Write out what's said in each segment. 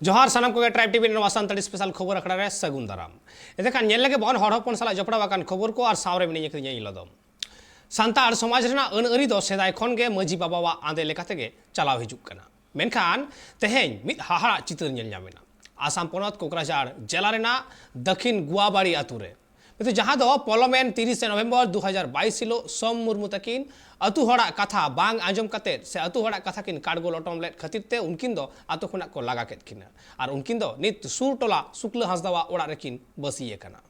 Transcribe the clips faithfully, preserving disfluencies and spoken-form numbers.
ᱡᱚᱦᱟᱨ ᱥᱟᱱᱟᱢ ᱠᱚᱜᱮ, ᱴᱨᱟᱭᱤᱵᱽ ᱴᱤᱵᱷᱤ ᱱᱚᱣᱟ ᱥᱟᱱᱛᱟᱲᱤ ᱥᱯᱮᱥᱟᱞ ᱠᱷᱚᱵᱚᱨ ᱟᱠᱷᱲᱟ ᱨᱮ ᱥᱟᱹᱜᱩᱱ ᱫᱟᱨᱟᱢ᱾ ᱮᱱᱛᱮᱠᱷᱟᱱ ᱧᱮᱞ ᱞᱮᱜᱮ ᱵᱚᱱ ᱦᱚᱲ ᱦᱚᱯᱚᱱ ᱥᱟᱞᱟᱜ ᱡᱚᱯᱲᱟᱣ ᱟᱠᱟᱱ ᱠᱷᱚᱵᱚᱨ ᱠᱚ, ᱟᱨ ᱥᱟᱶᱨᱮ ᱢᱤᱱᱟᱹᱧᱟ ᱤᱧ ᱞᱚᱫᱚᱢ᱾ ᱥᱟᱱᱛᱟᱲ ᱥᱚᱢᱟᱡᱽ ᱨᱮᱱᱟᱜ ᱟᱹᱱ ᱟᱹᱨᱤ ᱫᱚ ᱥᱮᱫᱟᱭ ᱠᱷᱚᱱ ᱜᱮ ᱢᱟᱹᱡᱷᱤ ᱵᱟᱵᱟᱣᱟᱜ ᱟᱸᱫᱮ ᱞᱮᱠᱟ ᱛᱮᱜᱮ ᱪᱟᱞᱟᱣ ᱦᱤᱡᱩᱜ ᱠᱟᱱᱟ᱾ ᱢᱮᱱᱠᱷᱟᱱ ᱛᱮᱦᱮᱧ ᱢᱤᱫ ᱦᱟᱦᱟᱲᱟᱜ ᱪᱤᱛᱟᱹᱨ ᱧᱮᱞ ᱧᱟᱢ ᱮᱱᱟ᱾ ᱟᱥᱟᱢ ᱯᱚᱱᱚᱛ ᱠᱳᱠᱨᱟᱡᱷᱟᱲ ᱡᱮᱞᱟ ᱨᱮᱱᱟᱜ ᱫᱟᱹᱠᱷᱤᱱ ᱜᱩᱣᱟᱵᱟᱲᱤ ᱟᱛᱳ ᱨᱮ ᱱᱤᱛᱚᱜ ᱡᱟᱦᱟᱸ ᱫᱚ ᱯᱚᱞᱚᱢᱮᱱ ᱛᱤᱨᱤᱥᱮ ᱱᱚᱵᱷᱮᱢᱵᱚᱨ ᱫᱩ ᱦᱟᱡᱟᱨ ᱵᱟᱭᱤᱥ ᱦᱤᱞᱳᱜ ᱥᱳᱢ ᱢᱩᱨᱢᱩ ᱛᱟᱹᱠᱤᱱ ᱟᱹᱛᱩ ᱦᱚᱲᱟᱜ ᱠᱟᱛᱷᱟ ᱵᱟᱝ ᱟᱸᱡᱚᱢ ᱠᱟᱛᱮᱫ ᱥᱮ ᱟᱹᱛᱩ ᱦᱚᱲᱟᱜ ᱠᱟᱛᱷᱟ ᱠᱤᱱ ᱠᱟᱲᱜᱚ ᱞᱚᱴᱚᱢ ᱞᱮᱫ ᱠᱷᱟᱹᱛᱤᱨ ᱛᱮ ᱩᱱᱠᱤᱱ ᱫᱚ ᱟᱹᱛᱩ ᱠᱷᱚᱱᱟᱜ ᱠᱚ ᱞᱟᱜᱟ ᱠᱮᱫ ᱠᱤᱱᱟ᱾ ᱟᱨ ᱩᱱᱠᱤᱱ ᱫᱚ ᱱᱤᱛ ᱥᱩᱨ ᱴᱚᱞᱟ ᱥᱩᱠᱞᱟᱹ ᱦᱟᱸᱥᱫᱟᱣᱟᱜ ᱚᱲᱟᱜ ᱨᱮᱠᱤᱱ ᱵᱟᱹᱥᱤ ᱟᱠᱟᱱᱟ᱾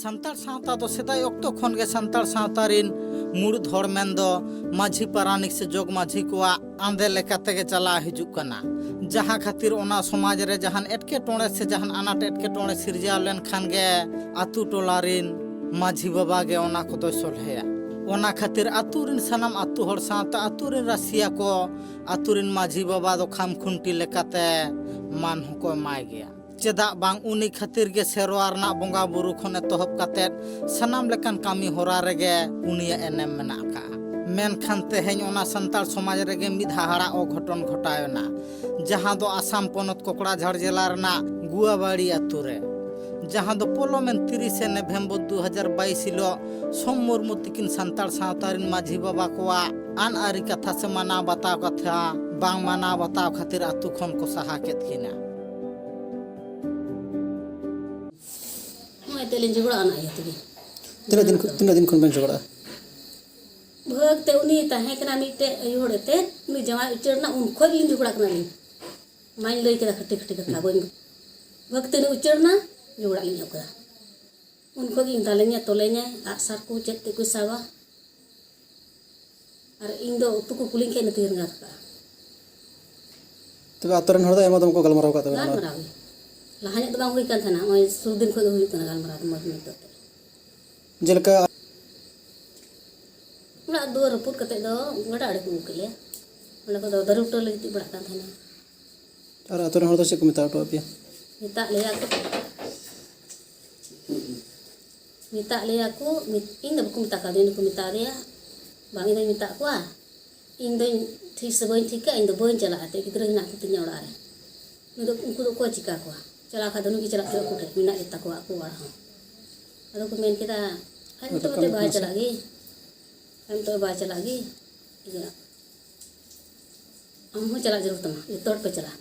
ᱥᱟᱱᱛᱟᱲ ᱥᱟᱶᱛᱟ ᱫᱚ ᱥᱮᱫᱟᱭ ᱚᱠᱛᱚ ᱠᱷᱚᱱ ᱜᱮ ᱥᱟᱱᱛᱟᱲ ᱥᱟᱶᱛᱟ ᱨᱤᱱ ᱢᱩᱲᱩᱫ ᱦᱚᱲ ᱢᱮᱱᱫᱚ ᱢᱟᱹᱡᱷᱤ ᱯᱟᱨᱟᱱᱤᱠ ᱥᱮ ᱡᱚᱜᱽ ᱢᱟᱹᱡᱷᱤ ᱠᱚᱣᱟᱜ ᱟᱸᱫᱮ ᱞᱮᱠᱟ ᱛᱮᱜᱮ ᱪᱟᱞᱟᱣ ᱦᱤᱡᱩᱜ ᱠᱟᱱᱟ᱾ ᱡᱟᱦᱟᱸ ᱠᱷᱟᱹᱛᱤᱨ ᱚᱱᱟ ᱥᱚᱢᱟᱡᱽ ᱨᱮ ᱡᱟᱦᱟᱱ ᱮᱴᱠᱮᱴᱚᱬᱮ ᱥᱮ ᱡᱟᱦᱟᱱ ᱟᱱᱟᱴ ᱮᱴᱠᱮᱴᱚᱬᱮ ᱥᱤᱨᱡᱟᱹᱣ ᱞᱮᱱᱠᱷᱟᱱ ᱜᱮ ᱟᱛᱳ ᱴᱚᱞᱟ ᱨᱤᱱ ᱢᱟᱹᱡᱷᱤ ᱵᱟᱵᱟ ᱜᱮ ᱚᱱᱟ ᱠᱚᱫᱚᱭ ᱥᱚᱞᱦᱮᱭᱟ᱾ ᱚᱱᱟ ᱠᱷᱟᱹᱛᱤᱨ ᱟᱛᱳ ᱨᱤᱱ ᱥᱟᱱᱟᱢ ᱟᱛᱳ ᱦᱚᱲ ᱥᱟᱶᱛᱮ ᱟᱛᱳ ᱨᱤᱱ ᱨᱟᱹᱥᱤᱭᱟ ᱠᱚ ᱟᱛᱳ ᱨᱤᱱ ᱢᱟᱹᱡᱷᱤ ᱵᱟᱵᱟ ᱫᱚ ᱠᱷᱟᱢ ᱠᱷᱩᱱᱴᱤ ᱞᱮᱠᱟᱛᱮ ᱢᱟᱹᱱ ᱦᱚᱸᱠᱚ ᱮᱢᱟᱭ ᱜᱮᱭᱟ᱾ ᱪᱮᱫᱟᱜ ᱵᱟᱝ ᱩᱱᱤ ᱠᱷᱟᱹᱛᱤᱨ ᱜᱮ ᱥᱮᱨᱣᱟ ᱨᱮᱱᱟᱜ ᱵᱚᱸᱜᱟ ᱵᱩᱨᱩ ᱠᱷᱚᱱ ᱮᱛᱚᱦᱚᱵ ᱠᱟᱛᱮᱫ ᱥᱟᱱᱟᱢ ᱞᱮᱠᱟᱱ ᱠᱟᱹᱢᱤ ᱦᱚᱨᱟ ᱨᱮᱜᱮ ᱩᱱᱤᱭᱟᱜ ᱮᱱᱮᱢ ᱢᱮᱱᱟᱜ ᱟᱠᱟᱫᱼᱟ᱾ ᱢᱮᱱᱠᱷᱟᱱ ᱛᱮᱦᱮᱧ ᱚᱱᱟ ᱥᱟᱱᱛᱟᱲ ᱥᱚᱢᱟᱡᱽ ᱨᱮᱜᱮ ᱢᱤᱫ ᱦᱟᱦᱟᱲᱟᱜ ᱚᱜᱷᱚᱴᱚᱱ ᱜᱷᱚᱴᱟᱣ ᱮᱱᱟ, ᱡᱟᱦᱟᱸ ᱫᱚ ᱟᱥᱟᱢ ᱯᱚᱱᱚᱛ ᱠᱚᱠᱲᱟᱡᱷᱟᱲ ᱡᱮᱞᱟ ᱨᱮᱱᱟᱜ ᱜᱩᱣᱟᱵᱟᱲᱤ ᱟᱛᱳ ᱨᱮ, ᱡᱟᱦᱟᱸ ᱫᱚ ᱯᱚᱞᱚᱢᱮᱱ ᱛᱤᱨᱤᱥᱮ ᱱᱚᱵᱷᱮᱢᱵᱚᱨ ᱫᱩ ᱦᱟᱡᱟᱨ ᱵᱟᱭᱤᱥ ᱦᱤᱞᱳᱜ ᱥᱳᱢ ᱢᱩᱨᱢᱩ ᱛᱤᱠᱤᱱ ᱥᱟᱱᱛᱟᱲ ᱥᱟᱶᱛᱟ ᱨᱮᱱ ᱢᱟᱹᱡᱷᱤ ᱵᱟᱵᱟ ᱠᱚᱣᱟᱜ ᱟᱹᱱ ᱟᱹᱨᱤ ᱠᱟᱛᱷᱟ ᱥᱮ ᱢᱟᱱᱟᱣ ᱵᱟᱛᱟᱣ ᱠᱟᱛᱷᱟ ᱵᱟᱝ ᱢᱟᱱᱟᱣ ᱵᱟᱛᱟᱣ ᱠᱷᱟᱹᱛᱤᱨ ᱟᱛᱳ ᱠᱷᱚᱱ ᱠᱚ ᱥᱟᱦᱟ ᱠᱮᱫ ᱠᱤᱱᱟ᱾ ᱱᱚᱜᱼᱚᱭ ᱛᱮᱞᱤᱧ ᱡᱷᱚᱜᱽᱲᱟ ᱚᱱᱟ ᱤᱭᱟᱹ ᱛᱮᱜᱮ᱾ ᱛᱤᱱᱟᱹᱜ ᱫᱤᱱ ᱠᱷᱚᱱ, ᱛᱤᱱᱟᱹᱜ ᱫᱤᱱ ᱠᱷᱚᱱ ᱵᱮᱱ ᱡᱷᱚᱜᱽᱲᱟᱜᱼᱟ? ᱵᱷᱟᱹᱜᱽ ᱛᱮ ᱩᱱᱤ ᱛᱟᱦᱮᱸ ᱠᱟᱱᱟ ᱢᱤᱫᱴᱮᱡ ᱟᱭᱳ ᱦᱚᱲ ᱮᱛᱮ, ᱩᱱᱤ ᱡᱟᱶᱟᱭ ᱩᱪᱟᱹᱲ ᱮᱱᱟ, ᱩᱱ ᱠᱷᱚᱡ ᱜᱮᱞᱤᱧ ᱡᱷᱚᱜᱽᱲᱟᱜ ᱠᱟᱱᱟ ᱞᱤᱧ᱾ ᱢᱟᱧ ᱞᱟᱹᱭ ᱠᱮᱫᱟ ᱠᱷᱟᱹᱴᱤ ᱠᱷᱟᱹᱴᱤ ᱠᱟᱛᱷᱟ, ᱵᱟᱹᱧ ᱵᱷᱟᱹᱜᱽ ᱛᱮ ᱩᱱᱤ ᱩᱪᱟᱹᱲ ᱮᱱᱟ, ᱡᱷᱚᱜᱽᱲᱟᱜ ᱞᱤᱧ ᱮᱦᱚᱵ ᱠᱮᱫᱟ᱾ ᱩᱱ ᱠᱷᱚᱡ ᱜᱮ ᱫᱟᱞᱮᱧᱟ, ᱛᱚᱞᱮᱧᱟᱭ, ᱟᱜᱼᱥᱟᱨ ᱠᱚ ᱪᱮᱫ ᱛᱮᱫ ᱠᱚᱭ ᱥᱟᱵᱟ᱾ ᱟᱨ ᱤᱧ ᱫᱚ ᱩᱛᱩ ᱠᱚ ᱠᱩᱞᱤᱧ ᱠᱷᱟᱡ ᱤᱱᱟᱹ ᱛᱮᱜᱮ ᱨᱟᱸᱜᱟᱣ ᱠᱟᱜᱼᱟ᱾ ᱛᱚᱵᱮ ᱟᱛᱳ ᱨᱮᱱ ᱦᱚᱲ ᱫᱚ ᱟᱭᱢᱟ ᱫᱚᱢ ᱠᱚ ᱜᱟᱞᱢᱟᱨᱟᱣ ᱟᱠᱟᱫ ᱛᱟᱵᱮᱱᱟ? ᱜᱟᱞᱢᱟᱨᱟᱣ ᱜᱮ᱾ ᱞᱟᱦᱟ ᱧᱚᱜ ᱫᱚ ᱵᱟᱝ ᱦᱩᱭ ᱠᱟᱱ ᱛᱟᱦᱮᱱᱟ, ᱱᱚᱜᱼᱚᱭ ᱥᱩᱨ ᱫᱤᱱ ᱠᱷᱚᱡ ᱜᱮ ᱦᱩᱭᱩᱜ ᱠᱟᱱᱟ ᱜᱟᱞᱢᱟᱨᱟᱣ ᱫᱚ ᱢᱚᱡᱽ ᱢᱚᱡᱽ ᱫᱚ᱾ ᱡᱮᱞᱮᱠᱟ? ᱚᱲᱟᱜ ᱫᱩᱣᱟᱹᱨ ᱨᱟᱹᱯᱩᱫ ᱠᱟᱛᱮᱫ ᱫᱚ ᱜᱟᱰᱟ ᱟᱲᱮ ᱠᱚ ᱟᱹᱜᱩ ᱠᱮᱫ ᱞᱮᱭᱟ᱾ ᱚᱸᱰᱮ ᱠᱷᱚᱡ ᱫᱚ ᱫᱟᱨᱮ ᱵᱩᱴᱟᱹ ᱨᱮᱞᱮ ᱜᱤᱛᱤᱡ ᱵᱟᱲᱟᱜ ᱠᱟᱱ ᱛᱟᱦᱮᱱᱟ᱾ ᱟᱨ ᱟᱛᱳ ᱨᱮᱱ ᱦᱚᱲ ᱫᱚ ᱪᱮᱫ ᱠᱚ ᱢᱮᱛᱟ ᱦᱚᱴᱚ ᱟᱯᱮᱭᱟ? ᱢᱮᱛᱟᱜ ᱞᱮᱭᱟ ᱠᱚ, ᱢᱮᱛᱟᱜ ᱞᱮᱭᱟ ᱠᱚ, ᱢᱮ-, ᱤᱧ ᱫᱚ ᱵᱟᱠᱚ ᱢᱮᱛᱟ ᱠᱟᱣᱫᱤᱧᱟ, ᱩᱱᱤ ᱠᱚ ᱢᱮᱛᱟ ᱫᱮᱭᱟ, ᱵᱟᱝ, ᱤᱧ ᱫᱚᱧ ᱢᱮᱛᱟᱜ ᱠᱚᱣᱟ᱾ ᱤᱧ ᱫᱚᱧ ᱴᱷᱤᱠ ᱥᱮ ᱵᱟᱹᱧ ᱴᱷᱤᱠᱟ, ᱤᱧ ᱫᱚ ᱵᱟᱹᱧ ᱪᱟᱞᱟᱜᱼᱟ, ᱮᱱᱛᱮᱫ ᱜᱤᱫᱽᱨᱟᱹ ᱦᱮᱱᱟᱜ ᱠᱚᱛᱤᱧᱟ ᱚᱲᱟᱜ ᱨᱮ᱾ ᱩᱱᱤ ᱫᱚ, ᱩᱱᱠᱩ ᱫᱚ ᱚᱠᱚᱭ ᱪᱤᱠᱟ ᱠᱚᱣᱟ? ᱪᱟᱞᱟᱣ ᱠᱷᱟᱡ ᱫᱚ ᱱᱩᱭ ᱜᱮ ᱪᱟᱞᱟᱜ ᱦᱚᱪᱚ ᱟᱠᱚ ᱴᱷᱮᱡ, ᱢᱮᱱᱟᱜ ᱜᱮᱛᱟ ᱠᱚᱣᱟ ᱟᱠᱚ ᱚᱲᱟᱜ ᱦᱚᱸ᱾ ᱟᱫᱚ ᱠᱚ ᱢᱮᱱ ᱠᱮᱫᱟ, "ᱟᱡ ᱱᱤᱛᱚᱜ ᱢᱟᱛᱚ ᱵᱟᱭ ᱪᱟᱞᱟᱜ ᱜᱮ, ᱟᱡ ᱱᱤᱛᱚᱜ ᱵᱟᱭ ᱪᱟᱞᱟᱜ ᱜᱮ, ᱤᱭᱟᱹ, ᱟᱢ ᱦᱚᱸ ᱪᱟᱞᱟᱜ ᱡᱟᱹᱨᱩᱲ ᱛᱟᱢᱟ, ᱡᱚᱛᱚ ᱦᱚᱲ ᱯᱮ ᱪᱟᱞᱟᱜᱼᱟ,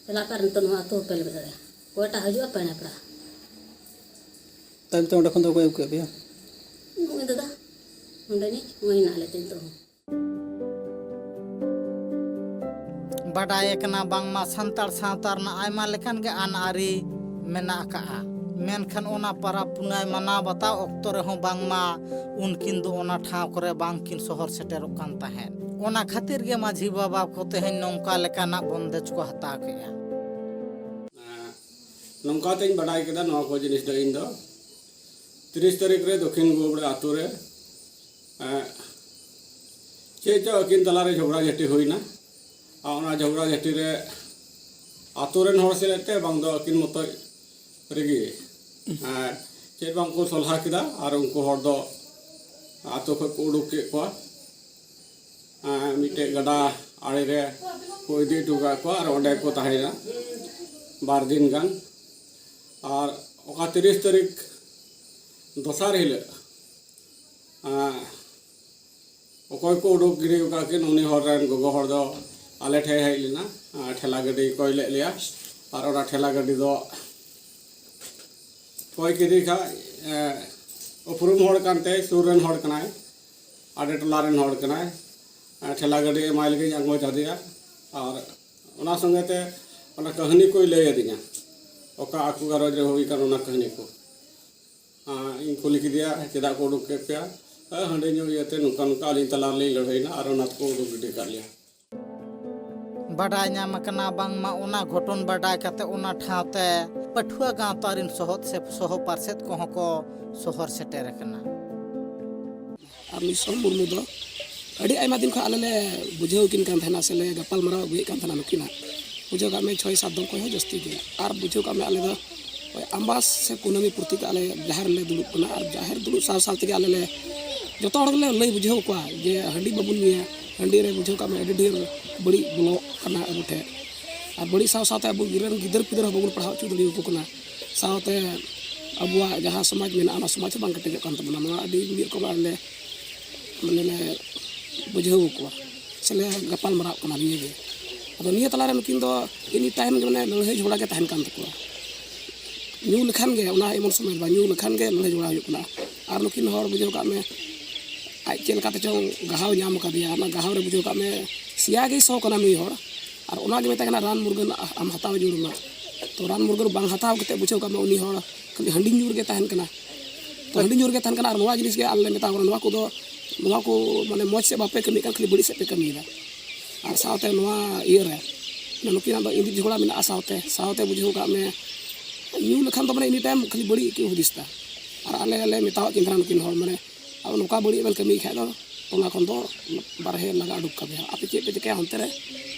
ᱪᱟᱞᱟᱜ ᱠᱟᱱ ᱱᱤᱛᱚᱜ ᱱᱚᱣᱟ ᱟᱹᱛᱩ ᱦᱚᱸᱯᱮ ᱞᱮᱵᱮᱫ ᱫᱟᱲᱮᱭᱟᱜᱼᱟ, ᱚᱠᱚᱭᱴᱟᱜ ᱦᱤᱡᱩᱜᱼᱟ ᱯᱮᱲᱟ ᱯᱮᱲᱟ᱾" ᱛᱟᱭᱚᱢ ᱛᱮ ᱚᱸᱰᱮ ᱠᱷᱚᱱ ᱫᱚ ᱚᱠᱚᱭ ᱟᱹᱜᱩ ᱠᱮᱫ ᱯᱮᱭᱟ? ᱱᱩᱜᱼᱩᱭ ᱫᱟᱫᱟ, ᱱᱚᱸᱰᱮᱱᱤᱡ, ᱱᱚᱜᱼᱚᱭ ᱦᱮᱱᱟᱜ ᱞᱮ ᱛᱮ ᱱᱤᱛᱚᱜ ᱦᱚᱸ᱾ ᱵᱟᱰᱟᱭ ᱟᱠᱟᱱᱟ ᱵᱟᱝᱢᱟ ᱥᱟᱱᱛᱟᱲ ᱥᱟᱶᱛᱟ ᱨᱮᱱᱟᱜ ᱟᱭᱢᱟ ᱞᱮᱠᱟᱱ ᱜᱮ ᱟᱹᱱ ᱟᱹᱨᱤ ᱢᱮᱱᱟᱜ ᱟᱠᱟᱜᱼᱟ, ᱢᱮᱱᱠᱷᱟᱱ ᱚᱱᱟ ᱯᱟᱨᱟᱵᱽ ᱯᱩᱱᱟᱹᱭ ᱢᱟᱱᱟᱣ ᱵᱟᱛᱟᱣ ᱚᱠᱛᱚ ᱨᱮᱦᱚᱸ ᱵᱟᱝᱢᱟ ᱩᱱᱠᱤᱱ ᱫᱚ ᱚᱱᱟ ᱴᱷᱟᱶ ᱠᱚᱨᱮ ᱵᱟᱝᱠᱤᱱ ᱥᱚᱦᱚᱨ ᱥᱮᱴᱮᱨᱚᱜ ᱠᱟᱱ ᱛᱟᱦᱮᱸᱫ᱾ ᱚᱱᱟ ᱠᱷᱟᱹᱛᱤᱨ ᱜᱮ ᱢᱟᱹᱡᱷᱤ ᱵᱟᱵᱟ ᱠᱚ ᱛᱮᱦᱮᱧ ᱱᱚᱝᱠᱟ ᱞᱮᱠᱟᱱᱟᱜ ᱵᱚᱱᱫᱮᱡᱽ ᱠᱚ ᱦᱟᱛᱟᱣ ᱠᱮᱜᱼᱟ᱾ ᱱᱚᱝᱠᱟ ᱛᱮᱧ ᱵᱟᱰᱟᱭ ᱠᱮᱫᱟ ᱱᱚᱣᱟ ᱠᱚ ᱡᱤᱱᱤᱥ ᱫᱚ ᱤᱧ ᱫᱚ ᱛᱤᱨᱤᱥ ᱛᱟᱹᱨᱤᱠᱷ ᱨᱮ ᱫᱚᱠᱷᱤᱱ ᱜᱳᱵᱲᱟ ᱟᱛᱳ ᱨᱮ, ᱮᱸ, ᱪᱮᱫ ᱪᱚ ᱟᱹᱠᱤᱱ ᱛᱟᱞᱟᱨᱮ ᱡᱷᱚᱜᱽᱲᱟ ᱡᱷᱟᱹᱴᱤ ᱦᱩᱭᱱᱟ᱾ ᱟᱨ ᱚᱱᱟ ᱡᱷᱚᱜᱽᱲᱟ ᱡᱷᱟᱹᱴᱤ ᱨᱮ ᱟᱛᱳ ᱨᱮᱱ ᱦᱚᱲ ᱥᱮᱞᱮᱫ ᱛᱮ ᱵᱟᱝ ᱫᱚ ᱟᱹᱠᱤᱱ ᱢᱚᱛᱚᱡ ᱨᱮᱜᱮ, ᱮᱸ, ᱪᱮᱫ ᱵᱟᱝ ᱠᱚ ᱥᱚᱞᱦᱟ ᱠᱮᱫᱟ ᱟᱨ ᱩᱱᱠᱩ ᱦᱚᱲ ᱫᱚ ᱟᱛᱳ ᱠᱷᱚᱡ ᱠᱚ ᱩᱰᱩᱠ ᱠᱮᱫ ᱠᱚᱣᱟ᱾ ᱮᱸ, ᱢᱤᱫᱴᱮᱡ ᱜᱟᱰᱟ ᱟᱲᱮ ᱨᱮ ᱠᱚ ᱤᱫᱤ ᱦᱚᱴᱚ ᱠᱟᱜ ᱠᱚᱣᱟ ᱟᱨ ᱚᱸᱰᱮ ᱠᱚ ᱛᱟᱦᱮᱸᱭᱮᱱᱟ ᱵᱟᱨ ᱫᱤᱱ ᱜᱟᱱ᱾ ᱟᱨ ᱚᱠᱟ ᱛᱤᱨᱤᱥ ᱛᱟᱹᱨᱤᱠᱷ ᱫᱚᱥᱟᱨ ᱦᱤᱞᱳᱜ, ᱮᱸ, ᱚᱠᱚᱭ ᱠᱚ ᱩᱰᱩᱠ ᱜᱤᱰᱤ ᱟᱠᱟᱫ ᱠᱤᱱ, ᱩᱱᱤ ᱦᱚᱲ ᱨᱮᱱ ᱜᱚᱜᱚ ᱦᱚᱲ ᱫᱚ ᱟᱞᱮ ᱴᱷᱮᱱ ᱦᱮᱡ ᱞᱮᱱᱟ, ᱮᱸ, ᱴᱷᱮᱞᱟ ᱜᱟᱹᱰᱤ ᱠᱚᱭ ᱞᱮᱫ ᱞᱮᱭᱟ᱾ ᱟᱨ ᱚᱱᱟ ᱴᱷᱮᱞᱟ ᱜᱟᱹᱰᱤ ᱫᱚ ᱠᱚᱭ ᱠᱮᱫᱮ ᱠᱷᱟᱡ, ᱮᱸ, ᱩᱯᱨᱩᱢ ᱦᱚᱲ ᱠᱟᱱᱛᱮ, ᱥᱩᱨ ᱨᱮᱱ ᱦᱚᱲ ᱠᱟᱱᱟᱭ, ᱟᱞᱮ ᱴᱚᱞᱟ ᱨᱮᱱ ᱦᱚᱲ ᱠᱟᱱᱟᱭ᱾ ᱮᱸ, ᱴᱷᱮᱞᱟ ᱜᱟᱹᱰᱤ ᱮᱢᱟᱭ ᱞᱟᱹᱜᱤᱫ ᱟᱸᱜᱚᱪ ᱟᱫᱮᱭᱟ᱾ ᱟᱨ ᱚᱱᱟ ᱥᱚᱸᱜᱮ ᱛᱮ ᱚᱱᱟ ᱠᱟᱹᱦᱱᱤ ᱠᱚᱭ ᱞᱟᱹᱭ ᱟᱹᱫᱤᱧᱟ, ᱚᱠᱟ ᱟᱠᱚ ᱜᱷᱟᱨᱚᱸᱡᱽ ᱨᱮ ᱦᱩᱭ ᱠᱟᱱ ᱚᱱᱟ ᱠᱟᱹᱦᱱᱤ ᱠᱚ᱾ ᱟᱨ ᱤᱧ ᱠᱩᱞᱤ ᱠᱮᱫᱮᱭᱟ, "ᱪᱮᱫᱟᱜ ᱠᱚ ᱩᱰᱩᱠ ᱠᱮᱫ ᱯᱮᱭᱟ?" "ᱦᱮᱸ, ᱦᱟᱺᱰᱤ ᱧᱩ ᱤᱭᱟᱹᱛᱮ ᱱᱚᱝᱠᱟ ᱱᱚᱝᱠᱟ ᱟᱹᱞᱤᱧ ᱛᱟᱞᱟ ᱨᱮᱞᱤᱧ ᱞᱟᱹᱲᱦᱟᱹᱭᱱᱟ ᱟᱨ ᱚᱱᱟ ᱛᱮᱠᱚ ᱩᱰᱩᱠ ᱜᱤᱰᱤ ᱠᱟᱜ ᱞᱮᱭᱟ᱾" ᱵᱟᱰᱟᱭ ᱧᱟᱢ ᱟᱠᱟᱱᱟ ᱵᱟᱝᱢᱟ ᱚᱱᱟ ᱜᱷᱚᱴᱚᱱ ᱵᱟᱰᱟᱭ ᱠᱟᱛᱮ ᱚᱱᱟ ᱴᱷᱟᱶ ᱛᱮ ᱯᱟᱹᱴᱷᱩᱣᱟᱹ ᱜᱟᱶᱛᱟ ᱨᱤᱱ ᱥᱚᱦᱚᱫ ᱥᱮ ᱥᱚᱦᱚ ᱯᱟᱨᱥᱮᱫ ᱠᱚᱦᱚᱸ ᱠᱚ ᱥᱚᱦᱚᱨ ᱥᱮᱴᱮᱨ ᱟᱠᱟᱱᱟ᱾ ᱟᱨ ᱱᱩᱭ ᱥᱚᱢ ᱢᱩᱨᱢᱩ ᱫᱚ ᱟᱹᱰᱤ ᱟᱭᱢᱟ ᱫᱤᱱ ᱠᱷᱚᱱ ᱟᱞᱮ ᱞᱮ ᱵᱩᱡᱷᱟᱹᱣ ᱠᱤᱱ ᱠᱟᱱ ᱛᱟᱦᱮᱱᱟ ᱥᱮ ᱞᱮ ᱜᱟᱯᱟᱞ ᱢᱟᱨᱟᱣ ᱟᱹᱜᱩᱭᱮᱫ ᱠᱟᱱ ᱛᱟᱦᱮᱱᱟ ᱱᱩᱠᱤᱱᱟᱜ᱾ ᱵᱩᱡᱷᱟᱹᱣ ᱠᱟᱜ ᱢᱮ, ᱪᱷᱚᱭ ᱥᱟᱛ ᱫᱚᱢ ᱠᱷᱚᱱ ᱦᱚᱸ ᱡᱟᱹᱥᱛᱤ ᱜᱮ᱾ ᱟᱨ ᱵᱩᱡᱷᱟᱹᱣ ᱠᱟᱜ ᱢᱮ, ᱟᱞᱮ ᱫᱚ ᱳᱭ ᱟᱢᱵᱟᱥ ᱥᱮ ᱠᱩᱱᱟᱹᱢᱤ ᱯᱨᱚᱛᱤ ᱛᱮ ᱟᱞᱮ ᱡᱟᱦᱮᱨ ᱨᱮᱞᱮ ᱫᱩᱲᱩᱵ ᱠᱟᱱᱟ ᱟᱨ ᱡᱟᱦᱮᱨ ᱫᱩᱲᱩᱵ ᱥᱟᱶ ᱥᱟᱶ ᱛᱮᱜᱮ ᱟᱞᱮ ᱞᱮ ᱡᱚᱛᱚ ᱦᱚᱲ ᱜᱮᱞᱮ ᱞᱟᱹᱭ ᱵᱩᱡᱷᱟᱹᱣ ᱠᱚᱣᱟ ᱡᱮ ᱦᱟᱺᱰᱤ ᱵᱟᱵᱚᱱ ᱧᱩᱭᱟ᱾ ᱦᱟᱺᱰᱤ ᱨᱮ ᱵᱩᱡᱷᱟᱹᱣ ᱠᱟᱜ ᱢᱮ ᱟᱹᱰᱤ ᱰᱷᱮᱨ ᱵᱟᱹᱲᱤᱡ ᱵᱚᱞᱚᱜ ᱠᱟᱱᱟ ᱟᱵᱚ ᱴᱷᱮᱱ, ᱟᱨ ᱵᱟᱹᱲᱤᱡ ᱥᱟᱶ ᱥᱟᱶᱛᱮ ᱟᱵᱚ ᱜᱤᱫᱽᱨᱟᱹ ᱜᱤᱫᱟᱹᱨ ᱯᱤᱫᱟᱹᱨ ᱦᱚᱸ ᱵᱟᱵᱚᱱ ᱯᱟᱲᱦᱟᱣ ᱦᱚᱪᱚ ᱫᱟᱲᱮᱭᱟᱠᱚ ᱠᱟᱱᱟ᱾ ᱥᱟᱶᱛᱮ ᱟᱵᱚᱣᱟᱜ ᱡᱟᱦᱟᱸ ᱥᱚᱢᱟᱡᱽ ᱢᱮᱱᱟᱜᱼᱟ, ᱚᱱᱟ ᱥᱚᱢᱟᱡᱽ ᱦᱚᱸ ᱵᱟᱝ ᱠᱮᱴᱮᱡᱚᱜ ᱠᱟᱱ ᱛᱟᱵᱚᱱᱟ᱾ ᱱᱚᱣᱟ ᱟᱹᱰᱤ ᱢᱤᱫ ᱨᱚᱠᱚᱢ ᱟᱞᱮ ᱢᱟᱱᱮ ᱞᱮ ᱵᱩᱡᱷᱟᱹᱣ ᱠᱚᱣᱟ ᱥᱮᱞᱮ ᱜᱟᱯᱟᱞ ᱢᱟᱨᱟᱣ ᱠᱟᱱᱟ ᱱᱤᱭᱟᱹ ᱜᱮ᱾ ᱟᱫᱚ ᱱᱤᱭᱟᱹ ᱛᱟᱞᱟᱨᱮ ᱱᱩᱠᱤᱱ ᱫᱚ ᱮᱱᱤ ᱴᱟᱭᱤᱢ ᱜᱮ ᱢᱟᱱᱮ ᱞᱟᱹᱲᱦᱟᱹᱭ ᱡᱷᱚᱜᱽᱲᱟ ᱜᱮ ᱛᱟᱦᱮᱱ ᱠᱟᱱ ᱛᱟᱠᱚᱣᱟ᱾ ᱧᱩ ᱞᱮᱠᱷᱟᱱ ᱜᱮ, ᱚᱱᱟ ᱮᱢᱚᱱ ᱥᱚᱢᱚᱭ ᱫᱚ ᱵᱟᱝ, ᱧᱩ ᱞᱮᱠᱷᱟᱱ ᱜᱮ ᱞᱟᱹᱲᱦᱟᱹᱭ ᱡᱷᱚᱜᱽᱲᱟ ᱦᱩᱭᱩᱜ ᱠᱟᱱᱟ᱾ ᱟᱨ ᱱᱩᱠᱤᱱ ᱦᱚᱲ ᱵᱩᱡᱷᱟᱹᱣ ᱠᱟᱜ ᱢᱮ, ᱟᱡ ᱪᱮᱫ ᱞᱮᱠᱟᱛᱮ ᱪᱚᱝ ᱜᱟᱦᱟᱣ ᱧᱟᱢ ᱟᱠᱟᱫᱮᱭᱟ, ᱚᱱᱟ ᱜᱟᱦᱟᱣ ᱨᱮ ᱵᱩᱡᱷᱟᱹᱣ ᱠᱟᱜ ᱢᱮ ᱥᱮᱭᱟ ᱜᱮᱭ ᱥᱚ ᱠᱟᱱᱟ ᱱᱩᱭ ᱦᱚᱲ᱾ ᱟᱨ ᱚᱱᱟ ᱜᱮ ᱢᱮᱛᱟᱭ ᱠᱟᱱᱟ, "ᱨᱟᱱ ᱢᱩᱨᱜᱟᱹᱱ ᱟᱢ ᱦᱟᱛᱟᱣ ᱡᱟᱹᱨᱩᱲ ᱟᱢᱟ᱾" ᱛᱚ ᱨᱟᱱ ᱢᱩᱨᱜᱟᱹᱱ ᱵᱟᱝ ᱦᱟᱛᱟᱣ ᱠᱟᱛᱮ ᱵᱩᱡᱷᱟᱹᱣ ᱠᱟᱜ ᱢᱮ ᱩᱱᱤ ᱦᱚᱲ ᱠᱷᱟᱹᱞᱤ ᱦᱟᱺᱰᱤ ᱧᱩ ᱨᱮᱜᱮ ᱛᱟᱦᱮᱱ ᱠᱟᱱᱟ᱾ ᱛᱚ ᱦᱟᱺᱰᱤ ᱧᱩ ᱨᱮᱜᱮ ᱛᱟᱦᱮᱱ ᱠᱟᱱᱟ᱾ ᱟᱨ ᱱᱚᱣᱟ ᱡᱤᱱᱤᱥ ᱜᱮ ᱟᱞᱮ ᱞᱮ ᱢᱮᱛᱟ ᱠᱚ ᱠᱟᱱᱟ, ᱱᱚᱣᱟ ᱠᱚᱫᱚ, ᱱᱚᱣᱟ ᱠᱚ ᱢᱟᱱᱮ ᱢᱚᱡᱽ ᱥᱮᱫ ᱵᱟᱯᱮ ᱠᱟᱹᱢᱤᱭᱮᱫ ᱠᱟᱱ, ᱠᱷᱟᱹᱞᱤ ᱵᱟᱹᱲᱤᱡ ᱥᱮᱫ ᱯᱮ ᱠᱟᱹᱢᱤᱭᱮᱫᱟ᱾ ᱟᱨ ᱥᱟᱶᱛᱮ ᱱᱚᱣᱟ ᱤᱭᱟᱹ ᱨᱮ ᱱᱩᱠᱤᱱᱟᱜ ᱫᱚ ᱤᱸᱫᱤᱨ ᱡᱷᱚᱜᱽᱲᱟ ᱢᱮᱱᱟᱜᱼᱟ᱾ ᱥᱟᱶᱛᱮ ᱥᱟᱶᱛᱮ ᱵᱩᱡᱷᱟᱹᱣ ᱠᱟᱜ ᱢᱮ ᱧᱩ ᱞᱮᱠᱷᱟᱱ ᱫᱚ ᱢᱟᱱᱮ ᱮᱱᱤ ᱴᱟᱭᱤᱢ ᱠᱷᱟᱹᱞᱤ ᱵᱟᱹᱲᱤᱡ ᱜᱮᱠᱤᱱ ᱦᱩᱫᱤᱥ ᱮᱫᱟ᱾ ᱟᱨ ᱟᱞᱮ ᱞᱮ ᱢᱮᱛᱟᱣᱟᱜ ᱠᱤᱱ ᱛᱟᱦᱮᱱᱟ ᱱᱩᱠᱤᱱ ᱦᱚᱲ, ᱢᱟᱱᱮ ᱟᱫᱚ ᱱᱚᱝᱠᱟ ᱵᱟᱹᱲᱤᱡ ᱵᱮᱱ ᱠᱟᱹᱢᱤᱭ ᱠᱷᱟᱡ ᱫᱚ ᱴᱚᱞᱟ ᱠᱷᱚᱱ ᱫᱚ ᱵᱟᱨᱦᱮ ᱞᱟᱜᱟ ᱩᱰᱩᱠ ᱠᱟᱯᱮᱭᱟ᱾ ᱟᱯᱮ ᱪᱮᱫ ᱯᱮ ᱪᱤᱠᱟᱹᱭᱟ ᱦᱟᱱᱛᱮ ᱨᱮ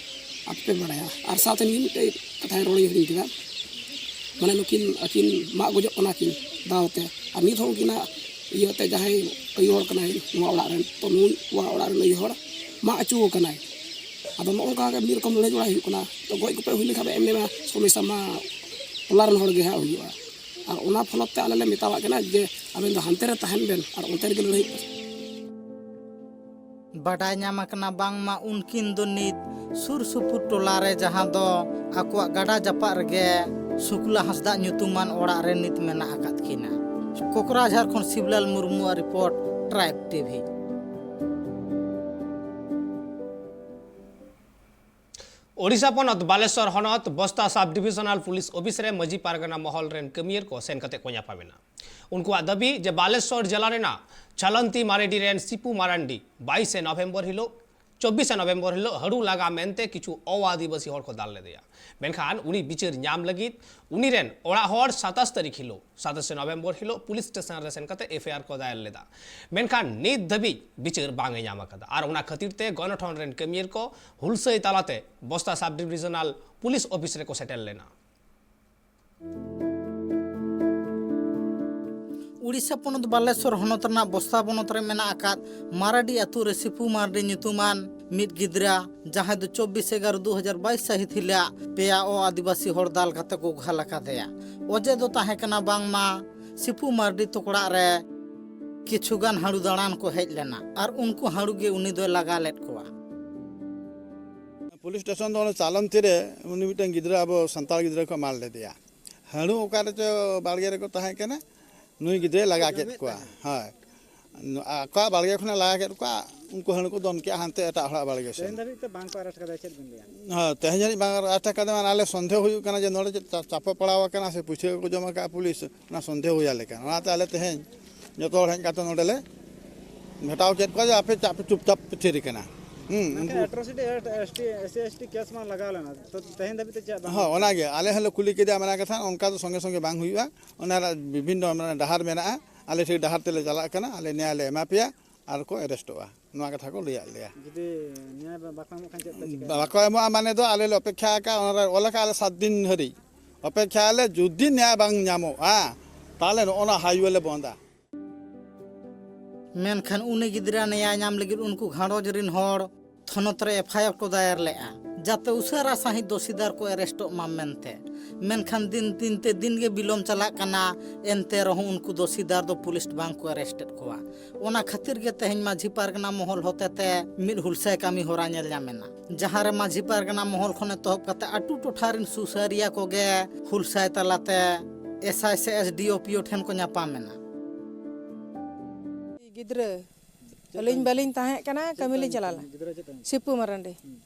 ᱟᱯᱮ ᱯᱮ ᱵᱟᱲᱟᱭᱟ᱾ ᱟᱨ ᱥᱟᱶᱛᱮ ᱱᱤᱭᱟᱹ ᱢᱤᱫᱴᱮᱡ ᱠᱟᱛᱷᱟᱧ ᱨᱚᱲᱤᱧ ᱦᱤᱲᱤᱧ ᱠᱮᱫᱟ, ᱢᱟᱱᱮ ᱱᱩᱠᱤᱱ ᱟᱹᱠᱤᱱ ᱢᱟᱜ ᱜᱚᱡᱚᱜ ᱠᱟᱱᱟ ᱠᱤᱱ ᱫᱟᱣ ᱛᱮ, ᱟᱨ ᱱᱤᱛ ᱦᱚᱸ ᱩᱱᱠᱤᱱᱟᱜ ᱤᱭᱟᱹᱛᱮ ᱡᱟᱦᱟᱸᱭ ᱟᱭᱳ ᱦᱚᱲ ᱠᱟᱱᱟᱭ ᱱᱚᱣᱟ ᱚᱲᱟᱜ ᱨᱮᱱ, ᱛᱚ ᱱᱩᱭ ᱱᱚᱣᱟ ᱚᱲᱟᱜ ᱨᱮᱱ ᱟᱭᱳ ᱦᱚᱲ ᱢᱟᱜ ᱦᱚᱪᱚ ᱟᱠᱟᱱᱟᱭ᱾ ᱟᱫᱚ ᱱᱚᱜᱼᱚ ᱱᱚᱝᱠᱟ ᱜᱮ ᱢᱤᱫ ᱨᱚᱠᱚᱢ ᱞᱟᱹᱲᱦᱟᱹᱭ ᱡᱷᱚᱜᱽᱲᱟ ᱦᱩᱭᱩᱜ ᱠᱟᱱᱟ᱾ ᱛᱚ ᱜᱚᱡ ᱜᱚᱯᱚᱡ ᱦᱩᱭ ᱞᱮᱱᱠᱷᱟᱱ ᱫᱚ ᱮᱢᱱᱤ ᱢᱟ ᱥᱚᱢᱚᱥᱥᱟ ᱢᱟ ᱴᱚᱞᱟ ᱨᱮᱱ ᱦᱚᱲ ᱜᱮ ᱦᱟᱸᱜ ᱦᱩᱭᱩᱜᱼᱟ᱾ ᱟᱨ ᱚᱱᱟ ᱯᱷᱚᱞᱚᱛ ᱛᱮ ᱟᱞᱮ ᱞᱮ ᱢᱮᱛᱟᱣᱟᱜ ᱠᱟᱱᱟ ᱡᱮ ᱟᱵᱮᱱ ᱫᱚ ᱦᱟᱱᱛᱮ ᱨᱮ ᱛᱟᱦᱮᱱ ᱵᱮᱱ ᱟᱨ ᱚᱱᱛᱮ ᱨᱮᱜᱮ ᱞᱟᱹᱲᱦᱟᱹᱭ ᱯᱮ᱾ ᱵᱟᱰᱟᱭ ᱧᱟᱢ ᱟᱠᱟᱱᱟ ᱵᱟᱝᱢᱟ ᱩᱱᱠᱤᱱ ᱫᱚ ᱱᱤᱛ ᱥᱩᱨ ᱥᱩᱯᱩᱨ ᱴᱚᱞᱟ ᱨᱮ, ᱡᱟᱦᱟᱸ ᱫᱚ ᱟᱠᱚᱣᱟᱜ ᱜᱟᱰᱟ ᱡᱟᱯᱟᱜ ᱨᱮᱜᱮ ᱥᱩᱠᱞᱟ ᱦᱟᱸᱥᱫᱟᱜ ᱧᱩᱛᱩᱢᱟᱱ ᱚᱲᱟᱜ ᱨᱮ ᱱᱤᱛ ᱢᱮᱱᱟᱜ ᱟᱠᱟᱫ ᱠᱤᱱᱟ᱾ ᱠᱚᱠᱨᱟᱡᱷᱟᱨ ᱠᱷᱚᱱ ᱥᱤᱵᱞᱟᱞ ᱢᱩᱨᱢᱩᱣᱟᱜ ᱨᱤᱯᱳᱨᱴ, ᱴᱨᱟᱭᱤᱵᱽ ᱴᱤᱵᱷᱤ᱾ ᱳᱰᱤᱥᱟ ᱯᱚᱱᱚᱛ ᱵᱟᱞᱮᱥᱚᱨ ᱦᱚᱱᱚᱛ ᱵᱚᱥᱛᱟ ᱥᱟᱵ ᱰᱤᱵᱷᱤᱡᱚᱱᱟᱞ ᱯᱩᱞᱤᱥ ᱚᱯᱷᱤᱥ ᱨᱮ ᱢᱟᱹᱡᱷᱤ ᱯᱟᱨᱜᱟᱱᱟ ᱢᱚᱦᱚᱞ ᱨᱮᱱ ᱠᱟᱹᱢᱤᱭᱟᱹ ᱠᱚ ᱥᱮᱱ ᱠᱟᱛᱮ ᱠᱚ ᱧᱟᱯᱟᱢ ᱮᱱᱟ᱾ ᱩᱱᱠᱩᱣᱟᱜ ᱫᱟᱹᱵᱤ ᱡᱮ ᱵᱟᱞᱮᱥᱚᱨ ᱡᱮᱞᱟ ᱨᱮᱱᱟᱜ ᱪᱷᱟᱞᱚᱱᱛᱤ ᱢᱟᱨᱮᱰᱤ ᱨᱮᱱ ᱥᱤᱯᱩ ᱢᱟᱨᱟᱱᱰᱤ ᱵᱟᱭᱤᱥᱮ ᱱᱚᱵᱷᱮᱢᱵᱚᱨ ᱦᱤᱞᱳᱜ, ᱪᱚᱵᱵᱤᱥᱮ ᱱᱚᱵᱷᱮᱢᱵᱚᱨ ᱦᱤᱞᱳᱜ ᱦᱟᱹᱲᱩ ᱞᱟᱜᱟ ᱢᱮᱱᱛᱮ ᱠᱤᱪᱷᱩ ᱚ-ᱟᱹᱫᱤᱵᱟᱹᱥᱤ ᱦᱚᱲ ᱠᱚ ᱫᱟᱞ ᱞᱮᱫᱮᱭᱟ᱾ ᱢᱮᱱᱠᱷᱟᱱ ᱩᱱᱤ ᱵᱤᱪᱟᱹᱨ ᱧᱟᱢ ᱞᱟᱹᱜᱤᱫ ᱩᱱᱤ ᱨᱮᱱ ᱚᱲᱟᱜ ᱦᱚᱲ ᱥᱟᱛᱟᱥ ᱛᱟᱹᱨᱤᱠᱷ ᱦᱤᱞᱳᱜ, ᱥᱟᱛᱟᱥᱮ ᱱᱚᱵᱷᱮᱢᱵᱚᱨ ᱦᱤᱞᱳᱜ ᱯᱩᱞᱤᱥ ᱥᱴᱮᱥᱚᱱ ᱨᱮ ᱥᱮᱱ ᱠᱟᱛᱮ ᱮᱯᱷ ᱟᱭ ᱟᱨ ᱠᱚ ᱫᱟᱭᱮᱨ ᱞᱮᱫᱟ᱾ ᱢᱮᱱᱠᱷᱟᱱ ᱱᱤᱛ ᱫᱷᱟᱹᱵᱤᱡ ᱵᱤᱪᱟᱹᱨ ᱵᱟᱝ ᱮ ᱧᱟᱢ ᱟᱠᱟᱫᱟ᱾ ᱟᱨ ᱚᱱᱟ ᱠᱷᱟᱹᱛᱤᱨ ᱛᱮ ᱜᱚᱱᱚᱴᱷᱚᱱ ᱨᱮᱱ ᱠᱟᱹᱢᱤᱭᱟᱹ ᱠᱚ ᱦᱩᱞᱥᱟᱹᱭ ᱛᱟᱞᱟᱛᱮ ᱵᱚᱥᱛᱟ ᱥᱟᱵ ᱰᱤᱵᱷᱤᱡᱚᱱᱟᱞ ᱯᱩᱞᱤᱥ ᱚᱯᱷᱤᱥ ᱨᱮᱠᱚ ᱥᱮᱴᱮᱨ ᱞᱮᱱᱟ᱾ ᱩᱲᱤᱥᱥᱟ ᱯᱚᱱᱚᱛ ᱵᱟᱞᱮᱥᱚᱨ ᱦᱚᱱᱚᱛ ᱨᱮᱱᱟᱜ ᱵᱚᱥᱛᱟ ᱵᱚᱱᱚᱛ ᱨᱮ ᱢᱮᱱᱟᱜ ᱟᱠᱟᱫ ᱢᱟᱨᱟᱰᱤ ᱟᱹᱛᱩ ᱨᱮ ᱥᱤᱯᱩ ᱢᱟᱨᱰᱤ ᱧᱩᱛᱩᱢᱟᱱ ᱢᱤᱫ ᱜᱤᱫᱽᱨᱟᱹ, ᱡᱟᱦᱟᱸᱭ ᱫᱚ ᱪᱚᱵᱵᱤᱥ ᱮᱜᱟᱨᱚ ᱫᱩ ᱦᱟᱡᱟᱨ ᱵᱟᱭᱤᱥ ᱥᱟᱹᱦᱤᱛ ᱦᱤᱞᱳᱜ ᱯᱮᱭᱟ ᱚ ᱟᱹᱫᱤᱵᱟᱹᱥᱤ ᱦᱚᱲ ᱫᱟᱞ ᱠᱟᱛᱮ ᱠᱚ ᱜᱷᱟᱞ ᱟᱠᱟᱫᱮᱭᱟ᱾ ᱚᱡᱮ ᱫᱚ ᱛᱟᱦᱮᱸ ᱠᱟᱱᱟ ᱵᱟᱝᱢᱟ ᱥᱤᱯᱩ ᱢᱟᱨᱰᱤ ᱛᱚᱠᱲᱟᱜ ᱨᱮ ᱠᱤᱪᱷᱩ ᱜᱟᱱ ᱦᱟᱹᱬᱩ ᱫᱟᱬᱟᱱ ᱠᱚ ᱦᱮᱡ ᱞᱮᱱᱟ ᱟᱨ ᱩᱱᱠᱩ ᱦᱟᱹᱬᱩ ᱜᱮ ᱩᱱᱤ ᱫᱚᱭ ᱞᱟᱜᱟ ᱞᱮᱫ ᱠᱚᱣᱟ᱾ ᱯᱩᱞᱤᱥ ᱥᱴᱮᱥᱚᱱ ᱫᱚ ᱚᱱᱟ ᱪᱟᱞᱚᱱᱛᱤ ᱨᱮ ᱩᱱᱤ ᱢᱤᱫᱴᱟᱝ ᱜᱤᱫᱽᱨᱟᱹ ᱟᱵᱚ ᱥᱟᱱᱛᱟᱲ ᱜᱤᱫᱽᱨᱟᱹ ᱠᱚ ᱢᱟᱨ ᱞᱮᱫᱮᱭᱟ᱾ ᱦᱟᱹᱬᱩ ᱚᱠᱟ ᱨᱮᱪᱚ ᱵᱟᱲᱜᱮ ᱨᱮᱠᱚ ᱛᱟᱦᱮᱸ ᱠᱟᱱᱟ, ᱱᱩᱭ ᱜᱤᱫᱽᱨᱟᱹᱭ ᱞᱟᱜᱟ ᱠᱮᱫ ᱠᱚᱣᱟ᱾ ᱦᱳᱭ, ᱟᱠᱚᱣᱟᱜ ᱵᱟᱲᱜᱮ ᱠᱷᱚᱱᱮ ᱞᱟᱜᱟ ᱠᱮᱫ ᱠᱚᱣᱟ, ᱩᱱᱠᱩ ᱦᱟᱹᱬᱩ ᱠᱚ ᱫᱚᱱ ᱠᱮᱜᱼᱟ ᱦᱟᱱᱛᱮ ᱮᱴᱟᱜ ᱦᱚᱲᱟᱜ ᱵᱟᱲᱜᱮ ᱥᱮᱱ᱾ ᱛᱮᱦᱮᱧ ᱫᱷᱟᱹᱵᱤᱡ ᱛᱮ ᱵᱟᱝ ᱠᱚ ᱟᱨᱮᱥᱴ ᱠᱟᱫᱟ, ᱪᱮᱫ ᱵᱤᱱ ᱞᱟᱹᱭᱟ? ᱦᱳᱭ, ᱛᱮᱦᱮᱧ ᱫᱷᱟᱹᱵᱤᱡ ᱵᱟᱝ ᱟᱨᱮᱥᱴ ᱠᱟᱫᱮ, ᱢᱟᱱᱮ ᱟᱞᱮ ᱥᱚᱱᱫᱮᱦᱚ ᱦᱩᱭᱩᱜ ᱠᱟᱱᱟ ᱡᱮ ᱱᱚᱰᱮ ᱪᱮᱫ ᱪᱟ- ᱪᱟᱯᱚ ᱯᱟᱲᱟᱣ ᱟᱠᱟᱱᱟ ᱥᱮ ᱯᱩᱭᱥᱟᱹ ᱠᱚ ᱡᱚᱢ ᱟᱠᱟᱫᱼᱟ ᱯᱩᱞᱤᱥ, ᱚᱱᱟ ᱥᱚᱱᱫᱮᱦᱚ ᱦᱩᱭ ᱟᱞᱮ ᱠᱟᱱᱟ᱾ ᱚᱱᱟᱛᱮ ᱟᱞᱮ ᱛᱮᱦᱮᱧ ᱡᱚᱛᱚ ᱦᱚᱲ ᱦᱮᱡ ᱠᱟᱛᱮ ᱱᱚᱰᱮ ᱞᱮ ᱢᱮᱴᱟᱣ ᱠᱮᱫ ᱠᱚᱣᱟ ᱡᱮ ᱟᱯᱮ ᱪᱟ- ᱪᱩᱯᱪᱟᱯ ᱯᱮ ᱛᱷᱤᱨ ᱟᱠᱟᱱᱟ᱾ ᱦᱩᱸ, ᱢᱮᱱᱠᱷᱟᱱ ᱩᱱᱠᱩ atrocity S T S case ᱢᱟ ᱞᱟᱜᱟᱣ ᱞᱮᱱᱟ, ᱛᱚ ᱛᱮᱦᱮᱧ ᱫᱷᱟᱹᱵᱤᱡ ᱛᱮ ᱪᱮᱫ ᱵᱟᱝ ᱦᱚᱸ, ᱦᱩᱭ ᱚᱱᱟᱜᱮ ᱟᱞᱮ ᱦᱚᱸᱞᱮ ᱠᱩᱞᱤ ᱠᱮᱫᱮᱭᱟ, ᱢᱮᱱᱟ ᱠᱟᱛᱷᱟ ᱚᱱᱠᱟ ᱫᱚ ᱥᱚᱸᱜᱮ ᱥᱚᱸᱜᱮ ᱵᱟᱝ ᱦᱩᱭᱩᱜᱼᱟ᱾ ᱚᱱᱟ ᱨᱮ ᱵᱤᱵᱷᱤᱱᱱᱚ ᱢᱟᱱᱮ ᱰᱟᱦᱟᱨ ᱢᱮᱱᱟᱜᱼᱟ, ᱟᱞᱮ ᱴᱷᱤᱠ ᱰᱟᱦᱟᱨ ᱛᱮᱞᱮ ᱪᱟᱞᱟᱜ ᱠᱟᱱᱟ, ᱟᱞᱮ ᱱᱮᱭᱟᱭ ᱞᱮ ᱮᱢᱟ ᱯᱮᱭᱟ ᱟᱨ ᱠᱚ ᱮᱨᱮᱥᱴᱚᱜᱼᱟ, ᱱᱚᱣᱟ ᱠᱟᱛᱷᱟ ᱠᱚ ᱞᱟᱹᱭᱟᱫ ᱞᱮᱭᱟ᱾ ᱡᱩᱫᱤ ᱱᱮᱭᱟᱭ ᱵᱟ- ᱵᱟᱠᱚ ᱮᱢᱚᱜ ᱠᱷᱟᱱ ᱪᱮᱫ ᱯᱮ ᱪᱤᱠᱟᱹᱭᱟ? ᱵᱟᱠᱚ ᱮᱢᱚᱜᱼᱟ ᱢᱟᱱᱮ ᱫᱚ ᱟᱞᱮ ᱞᱮ ᱚᱯᱮᱠᱷᱟ ᱟᱠᱟᱫᱼᱟ, ᱚᱱᱟ ᱨᱮ ᱚᱞ ᱟᱠᱟᱫ ᱟᱞᱮ ᱥᱟᱛ ᱫᱤᱱ ᱫᱷᱟᱹᱨᱤᱡ ᱚᱯᱮᱠᱷᱟ ᱟᱞᱮ, ᱡᱩᱫᱤ ᱱᱮᱭᱟᱭ ᱵᱟᱝ ᱧᱟᱢᱚᱜᱼᱟ ᱛᱟᱦᱚᱞᱮ ᱱᱚᱜᱼᱚ ᱱᱟ ᱦᱟᱭᱣᱮ ᱞᱮ ᱵᱚᱱᱫᱟ᱾ ᱢᱮᱱᱠᱷᱟᱱ ᱩᱱᱤ ᱜᱤᱫᱽᱨᱟᱹ ᱱᱮᱭᱟᱭ ᱧᱟᱢ ᱞᱟᱹᱜᱤᱫ ᱩᱱᱠᱩ ᱜᱷᱟᱨᱚᱸᱡᱽ ᱨᱤᱱ ᱦᱚᱲ ᱛᱷᱚᱱᱚᱛ ᱨᱮ ᱮᱯᱷ ᱟᱭ ᱟᱨ ᱠᱚ ᱫᱟᱭᱟᱨ ᱞᱮᱫᱼᱟ, ᱡᱟᱛᱮ ᱩᱥᱟᱹᱨᱟ ᱥᱟᱺᱦᱤᱡ ᱫᱚᱥᱤᱫᱟᱨ ᱠᱚ ᱮᱨᱮᱥᱴᱚᱜ ᱢᱟ ᱢᱮᱱᱛᱮ᱾ ᱢᱮᱱᱠᱷᱟᱱ ᱫᱤᱱ ᱫᱤᱱ ᱛᱮ ᱫᱤᱱ ᱜᱮ ᱵᱤᱞᱚᱢ ᱪᱟᱞᱟᱜ ᱠᱟᱱᱟ, ᱮᱱᱛᱮ ᱨᱮᱦᱚᱸ ᱩᱱᱠᱩ ᱫᱚᱥᱤᱫᱟᱨ ᱫᱚ ᱯᱩᱞᱤᱥ ᱵᱟᱝ ᱠᱚ ᱮᱨᱮᱥᱴᱮᱫ ᱠᱚᱣᱟ᱾ ᱚᱱᱟ ᱠᱷᱟᱹᱛᱤᱨ ᱜᱮ ᱛᱮᱦᱮᱧ ᱢᱟᱹᱡᱷᱤ ᱯᱟᱨᱜᱟᱱᱟ ᱢᱚᱦᱚᱞ ᱦᱚᱛᱮᱛᱮ ᱢᱤᱫ ᱦᱩᱞᱥᱟᱹᱭ ᱠᱟᱹᱢᱤ ᱦᱚᱨᱟ ᱧᱮᱞ ᱧᱟᱢ ᱮᱱᱟ, ᱡᱟᱦᱟᱸ ᱨᱮ ᱢᱟᱹᱡᱷᱤ ᱯᱟᱨᱜᱟᱱᱟ ᱢᱚᱦᱚᱞ ᱠᱷᱚᱱ ᱮᱛᱚᱦᱚᱵ ᱠᱟᱛᱮ ᱟᱹᱛᱩ ᱴᱚᱴᱷᱟ ᱨᱤᱱ ᱥᱩᱥᱟᱹᱨᱤᱭᱟᱹ ᱠᱚᱜᱮ ᱦᱩᱞᱥᱟᱹᱭ ᱛᱟᱞᱟᱛᱮ ᱮᱥ ᱟᱭ ᱥᱮ ᱮᱥ ᱰᱤ ᱳ ᱯᱤ ᱳ ᱴᱷᱮᱱ ᱠᱚ ᱧᱟᱯᱟᱢ ᱮᱱᱟ᱾ ᱜᱤᱫᱽᱨᱟᱹ ᱟᱹᱞᱤᱧ ᱵᱟᱹᱞᱤᱧ ᱛᱟᱦᱮᱸ ᱠᱟᱱᱟ, ᱠᱟᱹᱢᱤ ᱞᱤᱧ ᱪᱟᱞᱟᱣ ᱞᱮᱱᱟ᱾ ᱜᱤᱫᱽᱨᱟᱹ ᱪᱮᱫ ᱛᱟᱭ ᱧᱩᱛᱩᱢ? ᱥᱤᱯᱩ ᱢᱟᱨᱟᱱᱰᱤ᱾ ᱦᱩᱸ᱾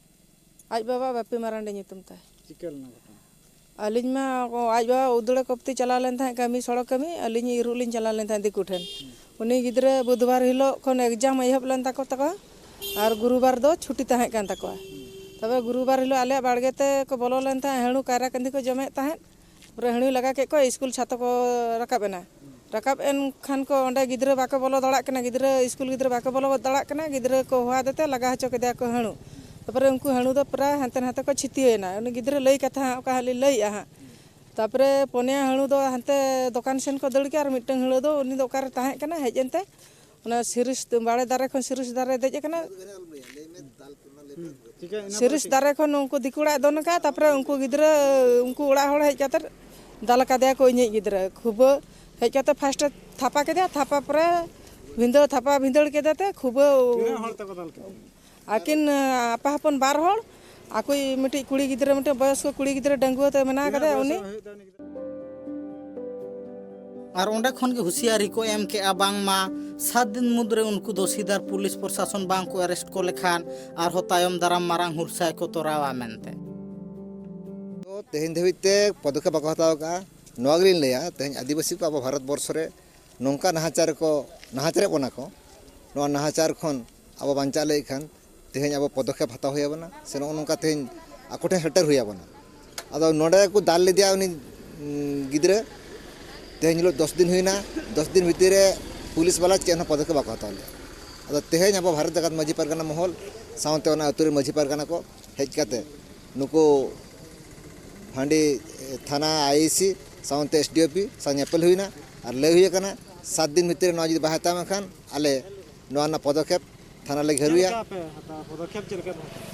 ᱟᱡ ᱵᱟᱵᱟ ᱵᱟᱯᱤ ᱢᱟᱨᱟᱱᱰᱤ ᱧᱩᱛᱩᱢ ᱛᱟᱭ᱾ ᱪᱤᱠᱟᱹ ᱞᱮᱱᱟ ᱜᱷᱚᱴᱚᱱᱟ? ᱟᱹᱞᱤᱧ ᱢᱟ ᱟᱡ ᱵᱟᱵᱟ ᱩᱫᱟᱹᱲᱮ ᱠᱚᱯᱛᱤ ᱪᱟᱞᱟᱣ ᱞᱮᱱ ᱛᱟᱦᱮᱸᱫ ᱠᱟᱹᱢᱤ, ᱥᱚᱲᱚᱠ ᱠᱟᱹᱢᱤ, ᱟᱹᱞᱤᱧ ᱤᱨᱩᱜ ᱞᱤᱧ ᱪᱟᱞᱟᱣ ᱞᱮᱱ ᱛᱟᱦᱮᱸᱫ ᱫᱤᱠᱩ ᱴᱷᱮᱱ᱾ ᱩᱱᱤ ᱜᱤᱫᱽᱨᱟᱹ ᱵᱩᱫᱷᱵᱟᱨ ᱦᱤᱞᱳᱜ ᱠᱷᱚᱱ ᱮᱠᱡᱟᱢ ᱮᱦᱚᱵ ᱞᱮᱱ ᱛᱟᱠᱚ ᱛᱟᱠᱚᱣᱟ ᱟᱨ ᱜᱩᱨᱩᱵᱟᱨ ᱫᱚ ᱪᱷᱩᱴᱤ ᱛᱟᱦᱮᱸ ᱠᱟᱱ ᱛᱟᱠᱚᱣᱟ᱾ ᱛᱚᱵᱮ ᱜᱩᱨᱩᱵᱟᱨ ᱦᱤᱞᱳᱜ ᱟᱞᱮᱭᱟᱜ ᱵᱟᱲᱜᱮ ᱛᱮ ᱠᱚ ᱵᱚᱞᱚ ᱞᱮᱱ ᱛᱟᱦᱮᱸᱫ, ᱦᱟᱹᱬᱩ ᱠᱟᱭᱨᱟ ᱠᱟᱹᱱᱫᱷᱤ ᱠᱚ ᱡᱚᱢᱮᱫ ᱛᱟᱦᱮᱸᱫ᱾ ᱯᱩᱨᱟᱹ ᱦᱟᱹᱬᱩᱭ ᱞᱟᱜᱟ ᱠᱮᱫ ᱠᱚᱣᱟ, ᱤᱥᱠᱩᱞ ᱪᱷᱟᱛᱚ ᱠᱚ ᱨᱟᱠᱟᱵ ᱮᱱᱟ᱾ ᱨᱟᱠᱟᱵ ᱮᱱ ᱠᱷᱟᱱ ᱠᱚ ᱚᱸᱰᱮ ᱜᱤᱫᱽᱨᱟᱹ ᱵᱟᱠᱚ ᱵᱚᱞᱚ ᱫᱟᱲᱮᱭᱟᱜ ᱠᱟᱱᱟ, ᱜᱤᱫᱽᱨᱟᱹ ᱤᱥᱠᱩᱞ ᱜᱤᱫᱽᱨᱟᱹ ᱵᱟᱠᱚ ᱵᱚᱞᱚ ᱫᱟᱲᱮᱭᱟᱜ ᱠᱟᱱᱟ, ᱜᱤᱫᱽᱨᱟᱹ ᱠᱚ ᱦᱚᱦᱚ ᱟᱫᱮ ᱛᱮ ᱞᱟᱜᱟ ᱦᱚᱪᱚ ᱠᱮᱫᱮᱭᱟ ᱠᱚ ᱦᱟᱹᱬᱩ᱾ ᱛᱟᱨᱯᱚᱨᱮ ᱩᱱᱠᱩ ᱦᱟᱹᱬᱩ ᱫᱚ ᱯᱨᱟᱭ ᱦᱟᱱᱛᱮ ᱱᱟᱛᱮ ᱠᱚ ᱪᱷᱤᱛᱤᱭᱟᱹᱣ ᱮᱱᱟ᱾ ᱩᱱᱤ ᱜᱤᱫᱽᱨᱟᱹ ᱞᱟᱹᱭ ᱠᱟᱛᱷᱟ ᱦᱟᱸᱜ ᱚᱠᱟ ᱦᱟᱸᱜ ᱞᱤᱧ ᱞᱟᱹᱭᱮᱜᱼᱟ ᱦᱟᱸᱜ᱾ ᱛᱟᱯᱚᱨᱮ ᱯᱚᱱᱭᱟ ᱦᱟᱹᱬᱩ ᱫᱚ ᱦᱟᱱᱛᱮ ᱫᱚᱠᱟᱱ ᱥᱮᱱ ᱠᱚ ᱫᱟᱹᱲ ᱠᱮᱜᱼᱟ, ᱟᱨ ᱢᱤᱫᱴᱟᱝ ᱦᱟᱹᱬᱩ ᱫᱚ ᱩᱱᱤ ᱫᱚ ᱚᱠᱟᱨᱮ ᱛᱟᱦᱮᱸ ᱠᱟᱱᱟ, ᱦᱮᱡ ᱮᱱᱛᱮ ᱚᱱᱟ ᱥᱤᱨᱤᱥ ᱵᱟᱲᱮ ᱫᱟᱨᱮ ᱠᱷᱚᱱ ᱥᱤᱨᱤᱥ ᱫᱟᱨᱮ ᱫᱮᱡ ᱟᱠᱟᱱᱟ᱾ ᱥᱤᱨᱤᱥ ᱫᱟᱨᱮ ᱠᱷᱚᱱ ᱩᱱᱠᱩ ᱫᱤᱠᱩ ᱚᱲᱟᱜ ᱫᱚᱱ ᱟᱠᱟᱫ, ᱛᱟᱯᱚᱨᱮ ᱩᱱᱠᱩ ᱜᱤᱫᱽᱨᱟᱹ, ᱩᱱᱠᱩ ᱚᱲᱟᱜ ᱦᱚᱲ ᱦᱮᱡ ᱠᱟᱛᱮ ᱫᱟᱞ ᱟᱠᱟᱫᱮᱭᱟ ᱠᱚ ᱤᱧᱤᱡ ᱜᱤᱫᱽᱨᱟᱹ᱾ ᱠᱷᱩᱵᱟᱹ ᱦᱮᱡ ᱠᱟᱛᱮ ᱯᱷᱟᱥᱴᱮ ᱛᱷᱟᱯᱟ ᱠᱮᱫᱮᱭᱟ, ᱛᱷᱟᱯᱟ ᱯᱚᱨᱮ ᱵᱷᱤᱸᱫᱟᱹᱲ, ᱛᱷᱟᱯᱟ ᱵᱷᱤᱸᱫᱟᱹᱲ ᱠᱮᱫᱮ ᱛᱮ ᱠᱷᱩᱵᱟᱹ᱾ ᱛᱤᱱᱟᱹᱜ ᱦᱚᱲ ᱛᱮᱠᱚ ᱫᱟᱞ ᱠᱮᱫᱮᱭᱟ? ᱟᱹᱠᱤᱱ, ᱟᱯᱟ ᱦᱚᱯᱚᱱ ᱵᱟᱨ ᱦᱚᱲ, ᱟᱠᱚᱭᱤᱡ ᱢᱤᱫᱴᱤᱡ ᱠᱩᱲᱤ ᱜᱤᱫᱽᱨᱟᱹ, ᱢᱤᱫᱴᱤᱡ ᱵᱚᱭᱚᱥᱠᱚ ᱠᱩᱲᱤ ᱜᱤᱫᱽᱨᱟᱹ ᱰᱟᱺᱜᱩᱣᱟᱹ ᱛᱮ ᱢᱮᱱᱟᱜ ᱛᱤᱱᱟᱹᱜ ᱠᱟᱫᱮᱭᱟ, ᱵᱚᱭᱚᱥ ᱩᱱᱤ᱾ ᱦᱩᱭᱩᱜ ᱛᱟᱭᱟ ᱩᱱᱤ ᱜᱤᱫᱽᱨᱟᱹ? ᱟᱨ ᱚᱸᱰᱮ ᱠᱷᱚᱱ ᱜᱮ ᱦᱩᱥᱤᱭᱟᱨᱤ ᱠᱚ ᱮᱢ ᱠᱮᱜᱼᱟ, ᱵᱟᱝᱢᱟ ᱥᱟᱛ ᱫᱤᱱ ᱢᱩᱫᱽᱨᱮ ᱩᱱᱠᱩ ᱫᱚᱥᱤᱫᱟᱨ ᱯᱩᱞᱤᱥ ᱯᱨᱚᱥᱟᱥᱚᱱ ᱵᱟᱝ ᱠᱚ ᱮᱨᱮᱥᱴ ᱠᱚ ᱞᱮᱠᱷᱟᱱ ᱟᱨᱦᱚᱸ ᱛᱟᱭᱚᱢ ᱫᱟᱨᱟᱢ ᱢᱟᱨᱟᱝ ᱦᱩᱨᱥᱟᱭ ᱠᱚ ᱛᱚᱨᱟᱣᱟ ᱢᱮᱱᱛᱮ᱾ ᱛᱚ, ᱛᱮᱦᱮᱧ ᱫᱷᱟᱹᱵᱤᱡ ᱛᱮ ᱯᱚᱫᱚᱠᱷᱮᱯ ᱵᱟᱠᱚ ᱦᱟᱛᱟᱣ ᱠᱟᱜᱼᱟ᱾ ᱱᱚᱣᱟ ᱜᱮᱞᱤᱧ ᱞᱟᱹᱭᱟ, ᱛᱮᱦᱮᱧ ᱟᱹᱫᱤᱵᱟᱹᱥᱤ ᱠᱚ ᱟᱵᱚ ᱵᱷᱟᱨᱚᱛ ᱵᱚᱨᱥᱚ ᱨᱮ ᱱᱚᱝᱠᱟ ᱱᱟᱦᱟᱪᱟᱨ ᱠᱚ ᱱᱟᱦᱟᱪᱟᱨᱮᱫ ᱵᱚᱱᱟ ᱠᱚ, ᱱᱚᱣᱟ ᱱᱟᱦᱟᱪᱟᱨ ᱠᱷᱚᱱ ᱟᱵᱚ ᱵᱟᱧᱪᱟᱜ ᱞᱟᱹᱜᱤᱫ ᱠᱷᱟᱱ ᱛᱮᱦᱮᱧ ᱟᱵᱚ ᱯᱚᱫᱚᱠᱷᱮᱯ ᱦᱟᱛᱟᱣ ᱦᱩᱭ ᱟᱵᱚᱱᱟ, ᱥᱮ ᱱᱚᱜᱼᱚ ᱱᱚᱝᱠᱟ ᱛᱮᱦᱮᱧ ᱟᱠᱚ ᱴᱷᱮᱱ ᱥᱮᱴᱮᱨ ᱦᱩᱭ ᱟᱵᱚᱱᱟ᱾ ᱟᱫᱚ ᱱᱚᱰᱮ ᱠᱚ ᱫᱟᱞ ᱞᱮᱫᱮᱭᱟ ᱩᱱᱤ, ᱩᱸ, ᱜᱤᱫᱽᱨᱟᱹ, ᱛᱮᱦᱮᱧ ᱦᱤᱞᱳᱜ ᱫᱚᱥ ᱫᱤᱱ ᱦᱩᱭᱱᱟ, ᱫᱚᱥ ᱫᱤᱱ ᱵᱷᱤᱛᱤᱨ ᱨᱮ ᱯᱩᱞᱤᱥ ᱵᱟᱞᱟ ᱪᱮᱫ ᱦᱚᱸ ᱯᱚᱫᱚᱠᱷᱮᱯ ᱵᱟᱠᱚ ᱦᱟᱛᱟᱣ ᱞᱮᱫᱟ᱾ ᱟᱫᱚ ᱛᱮᱦᱮᱧ ᱟᱵᱚ ᱵᱷᱟᱨᱚᱛ ᱡᱟᱠᱟᱛ ᱢᱟᱹᱡᱷᱤ ᱯᱟᱨᱜᱟᱱᱟ ᱢᱚᱦᱚᱞ ᱥᱟᱶᱛᱮ ᱚᱱᱟ ᱟᱹᱛᱩ ᱨᱮ ᱢᱟᱹᱡᱷᱤ ᱯᱟᱨᱜᱟᱱᱟ ᱠᱚ ᱦᱮᱡ ᱠᱟᱛᱮ ᱱᱩᱠᱩ ᱯᱷᱟᱺᱰᱤ ᱛᱷᱟᱱᱟ ᱟᱭ ᱟᱭ ᱥᱤ ᱥᱟᱶᱛᱮ ᱮᱥ ᱰᱤ ᱳ ᱯᱤ ᱥᱟᱶ ᱧᱮᱯᱮᱞ ᱦᱩᱭᱱᱟ ᱟᱨ ᱞᱟᱹᱭ ᱦᱩᱭ ᱟᱠᱟᱱᱟ, ᱥᱟᱛ ᱫᱤᱱ ᱵᱷᱤᱛᱤᱨ ᱨᱮ ᱱᱚᱣᱟ ᱡᱩᱫᱤ ᱵᱟᱭ ᱦᱟᱛᱟᱣᱟ, ᱮᱱᱠᱷᱟᱱ ᱟᱞᱮ ᱱᱚᱣᱟ ᱨᱮᱱᱟᱜ ᱯᱚᱫᱚᱠᱷᱮᱯ ᱛᱷᱟᱱᱟ ᱞᱮ ᱪᱮᱫ ᱜᱷᱮᱨᱩᱭᱟ᱾ ᱞᱮᱠᱟ ᱯᱮ ᱦᱟᱛᱟᱣᱟ? ᱯᱚᱫᱚᱠᱷᱮᱯ ᱪᱮᱫ ᱞᱮᱠᱟ ᱯᱮ ᱦᱟᱛᱟᱣᱟ?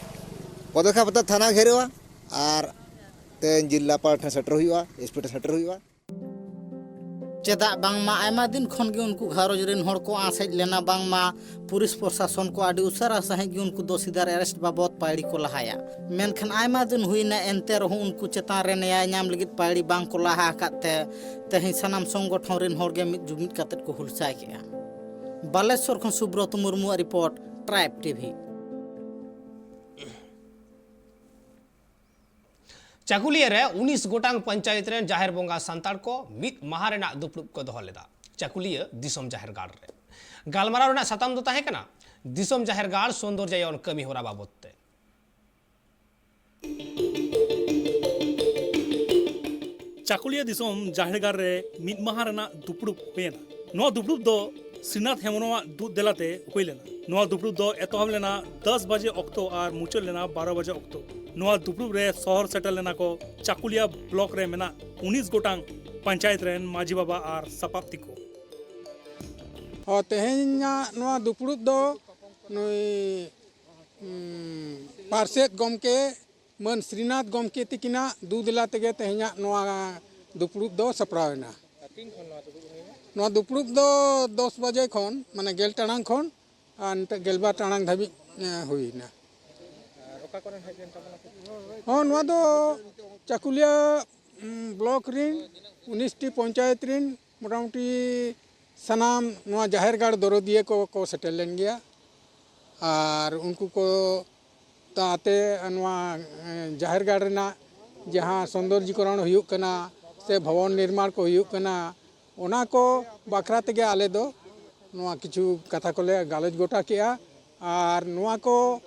ᱯᱚᱫᱚᱠᱷᱮᱯ ᱦᱟᱛᱟᱣ ᱛᱷᱟᱱᱟ ᱜᱷᱮᱨᱟᱣᱟ ᱟᱨ ᱛᱮᱦᱮᱧ ᱡᱤᱞᱟᱯᱟᱞ ᱴᱷᱮᱱ ᱥᱮᱴᱮᱨ ᱦᱩᱭᱩᱜᱼᱟ, ᱮᱥ ᱯᱤ ᱴᱷᱮᱱ ᱥᱮᱴᱮᱨ ᱦᱩᱭᱩᱜᱼᱟ᱾ ᱪᱮᱫᱟᱜ ᱵᱟᱝᱢᱟ ᱟᱭᱢᱟ ᱫᱤᱱ ᱠᱷᱚᱱ ᱜᱮ ᱩᱱᱠᱩ ᱜᱷᱟᱨᱚᱸᱡᱽ ᱨᱮᱱ ᱦᱚᱲ ᱠᱚ ᱟᱸᱥ ᱦᱮᱡ ᱞᱮᱱᱟ, ᱵᱟᱝᱢᱟ ᱯᱩᱞᱤᱥ ᱯᱨᱚᱥᱟᱥᱚᱱ ᱠᱚ ᱟᱹᱰᱤ ᱩᱥᱟᱹᱨᱟ ᱥᱟᱺᱦᱤᱡ ᱜᱮ ᱩᱱᱠᱩ ᱫᱚᱥᱤᱫᱟᱨ ᱮᱨᱮᱥᱴ ᱵᱟᱵᱚᱫ ᱯᱟᱹᱭᱲᱤ ᱠᱚ ᱞᱟᱦᱟᱭᱟ᱾ ᱢᱮᱱᱠᱷᱟᱱ ᱟᱭᱢᱟ ᱫᱤᱱ ᱦᱩᱭᱱᱟ, ᱮᱱᱛᱮ ᱨᱮᱦᱚᱸ ᱩᱱᱠᱩ ᱪᱮᱛᱟᱱ ᱨᱮ ᱱᱮᱭᱟᱭ ᱧᱟᱢ ᱞᱟᱹᱜᱤᱫ ᱯᱟᱹᱭᱲᱤ ᱵᱟᱝ ᱠᱚ ᱞᱟᱦᱟ ᱟᱠᱟᱫ ᱛᱮ ᱛᱮᱦᱮᱧ ᱥᱟᱱᱟᱢ ᱥᱚᱝᱜᱚᱴᱷᱚᱱ ᱨᱮᱱ ᱦᱚᱲ ᱜᱮ ᱢᱤᱫ ᱡᱩᱢᱤᱫ ᱠᱟᱛᱮᱫ ᱠᱚ ᱦᱩᱞᱥᱟᱹᱭ ᱠᱮᱜᱼᱟ᱾ ᱵᱟᱞᱮᱥᱚᱨ ᱠᱷᱚᱱ ᱥᱩᱵᱨᱚᱛ ᱢᱩᱨᱢᱩᱣᱟᱜ ᱨᱤᱯᱳᱨᱴ, ᱴᱨᱟᱭᱤᱵᱽ ᱴᱤᱵᱷᱤ᱾ ᱪᱟᱹᱠᱩᱞᱤᱭᱟᱹ ᱨᱮ ᱩᱱᱤᱥ ᱜᱚᱴᱟᱝ ᱯᱚᱧᱪᱟᱭᱮᱛ ᱨᱮᱱ ᱡᱟᱦᱮᱨ ᱵᱚᱸᱜᱟ ᱥᱟᱱᱛᱟᱲ ᱠᱚ ᱢᱤᱫ ᱢᱟᱦᱟ ᱨᱮᱱᱟᱜ ᱫᱩᱯᱲᱩᱵ ᱠᱚ ᱫᱚᱦᱚ ᱞᱮᱫᱟ ᱪᱟᱹᱠᱩᱞᱤᱭᱟᱹ ᱫᱤᱥᱚᱢ ᱡᱟᱦᱮᱨ ᱜᱟᱲ ᱨᱮ᱾ ᱜᱟᱞᱢᱟᱨᱟᱣ ᱨᱮᱱᱟᱜ ᱥᱟᱛᱟᱢ ᱫᱚ ᱛᱟᱦᱮᱸ ᱠᱟᱱᱟ ᱫᱤᱥᱚᱢ ᱡᱟᱦᱮᱨ ᱜᱟᱲ ᱥᱚᱱᱫᱚᱨᱡᱟᱭᱚᱱ ᱠᱟᱹᱢᱤ ᱦᱚᱨᱟ ᱵᱟᱵᱚᱫ ᱛᱮ᱾ ᱪᱟᱹᱠᱩᱞᱤᱭᱟᱹ ᱫᱤᱥᱚᱢ ᱡᱟᱦᱮᱨ ᱜᱟᱲ ᱨᱮ ᱢᱤᱫ ᱢᱟᱦᱟ ᱨᱮᱱᱟᱜ ᱫᱩᱯᱲᱩᱵ ᱦᱩᱭᱮᱱᱟ᱾ ᱱᱚᱣᱟ ᱫᱩᱯᱲᱩᱵ ᱫᱚ ᱥᱨᱤᱱᱟᱛᱷ ᱦᱮᱢᱵᱨᱚᱢᱟᱜ ᱫᱩᱜ ᱫᱮᱞᱟᱛᱮ ᱦᱩᱭ ᱞᱮᱱᱟ᱾ ᱱᱚᱣᱟ ᱫᱩᱯᱲᱩᱵ ᱫᱚ ᱮᱛᱚᱦᱚᱵ ᱞᱮᱱᱟ ᱫᱚᱥ ᱵᱟᱡᱮ ᱚᱠᱛᱚ ᱟᱨ ᱢᱩᱪᱟᱹᱫ ᱞᱮᱱᱟ ᱵᱟᱨᱚ ᱵᱟᱡᱮ ᱚᱠᱛᱚ᱾ ᱱᱚᱣᱟ ᱫᱩᱯᱲᱩᱵ ᱨᱮ ᱥᱚᱦᱚᱨ ᱥᱮᱴᱮᱨ ᱞᱮᱱᱟ ᱠᱚ ᱪᱟᱠᱩᱞᱤᱭᱟ ᱵᱞᱚᱠ ᱨᱮ ᱢᱮᱱᱟᱜ ᱩᱱᱤᱥ ᱜᱚᱴᱟᱝ ᱯᱚᱧᱪᱟᱭᱮᱛ ᱨᱮᱱ ᱢᱟᱹᱡᱷᱤ ᱵᱟᱵᱟ ᱟᱨ ᱥᱟᱯᱟᱵ ᱛᱤᱠᱩ᱾ ᱦᱚᱸ, ᱛᱮᱦᱮᱧᱟᱜ ᱱᱚᱣᱟ ᱫᱩᱯᱲᱩᱵ ᱫᱚ ᱱᱩᱭ, ᱩᱸ, ᱯᱟᱨᱥᱮᱛ ᱜᱚᱢᱠᱮ ᱢᱟᱹᱱ ᱥᱨᱤᱱᱟᱛᱷ ᱜᱚᱢᱠᱮ ᱛᱤᱠᱤᱱᱟᱜ ᱫᱩ ᱫᱮᱞᱟ ᱛᱮᱜᱮ ᱛᱮᱦᱮᱧᱟᱜ ᱱᱚᱣᱟ ᱫᱩᱯᱲᱩᱵ ᱫᱚ ᱥᱟᱯᱲᱟᱣ ᱮᱱᱟ᱾ ᱱᱚᱣᱟ ᱫᱩᱯᱲᱩᱵ ᱫᱚ ᱫᱚᱥ ᱵᱟᱡᱮ ᱠᱷᱚᱱ, ᱢᱟᱱᱮ ᱜᱮᱞ ᱴᱟᱲᱟᱝ ᱠᱷᱚᱱ ᱟᱨ ᱱᱤᱛᱚᱜ ᱜᱮᱞᱵᱟᱨ ᱴᱟᱲᱟᱝ ᱫᱷᱟᱹᱵᱤᱡ, ᱮ, ᱦᱩᱭ ᱮᱱᱟ᱾ ᱟᱨ ᱚᱠᱟ ᱠᱚᱨᱮᱱ ᱦᱮᱡ ᱞᱮᱱ ᱛᱟᱵᱚᱱᱟ ᱠᱚ? ᱦᱚᱸ, ᱱᱚᱣᱟ ᱫᱚ ᱪᱟᱠᱩᱞᱤᱭᱟᱹ, ᱩᱢ, ᱵᱞᱚᱠ ᱨᱤᱱ ᱩᱱᱤᱥ ᱴᱤ ᱯᱚᱧᱪᱟᱭᱮᱛ ᱨᱤᱱ ᱢᱚᱴᱟᱢᱩᱴᱤ ᱥᱟᱱᱟᱢ ᱱᱚᱣᱟ ᱡᱟᱦᱮᱨ ᱜᱟᱲ ᱫᱚᱨᱚᱫᱤᱭᱟᱹ ᱠᱚ ᱠᱚ ᱥᱮᱴᱮᱨ ᱞᱮᱱ ᱜᱮᱭᱟ᱾ ᱟᱨ ᱩᱱᱠᱩ ᱠᱚ ᱛᱟᱛᱮ ᱱᱚᱣᱟ, ᱮ, ᱡᱟᱦᱮᱨ ᱜᱟᱲ ᱨᱮᱱᱟᱜ ᱡᱟᱦᱟᱸ ᱥᱚᱱᱫᱚᱨᱡᱤᱠᱚᱨᱚᱱ ᱦᱩᱭᱩᱜ ᱠᱟᱱᱟ ᱥᱮ ᱵᱷᱚᱵᱚᱱ ᱱᱤᱨᱢᱟᱬ ᱠᱚ ᱦᱩᱭᱩᱜ ᱠᱟᱱᱟ, ᱚᱱᱟ ᱠᱚ ᱵᱟᱠᱷᱨᱟ ᱛᱮᱜᱮ ᱟᱞᱮ ᱫᱚ ᱱᱚᱣᱟ ᱠᱤᱪᱷᱩ ᱠᱟᱛᱷᱟ ᱠᱚᱞᱮ ᱜᱟᱞᱚᱪ ᱜᱚᱴᱟ ᱠᱮᱜᱼᱟ᱾ ᱟᱨ ᱱᱚᱣᱟ ᱠᱚ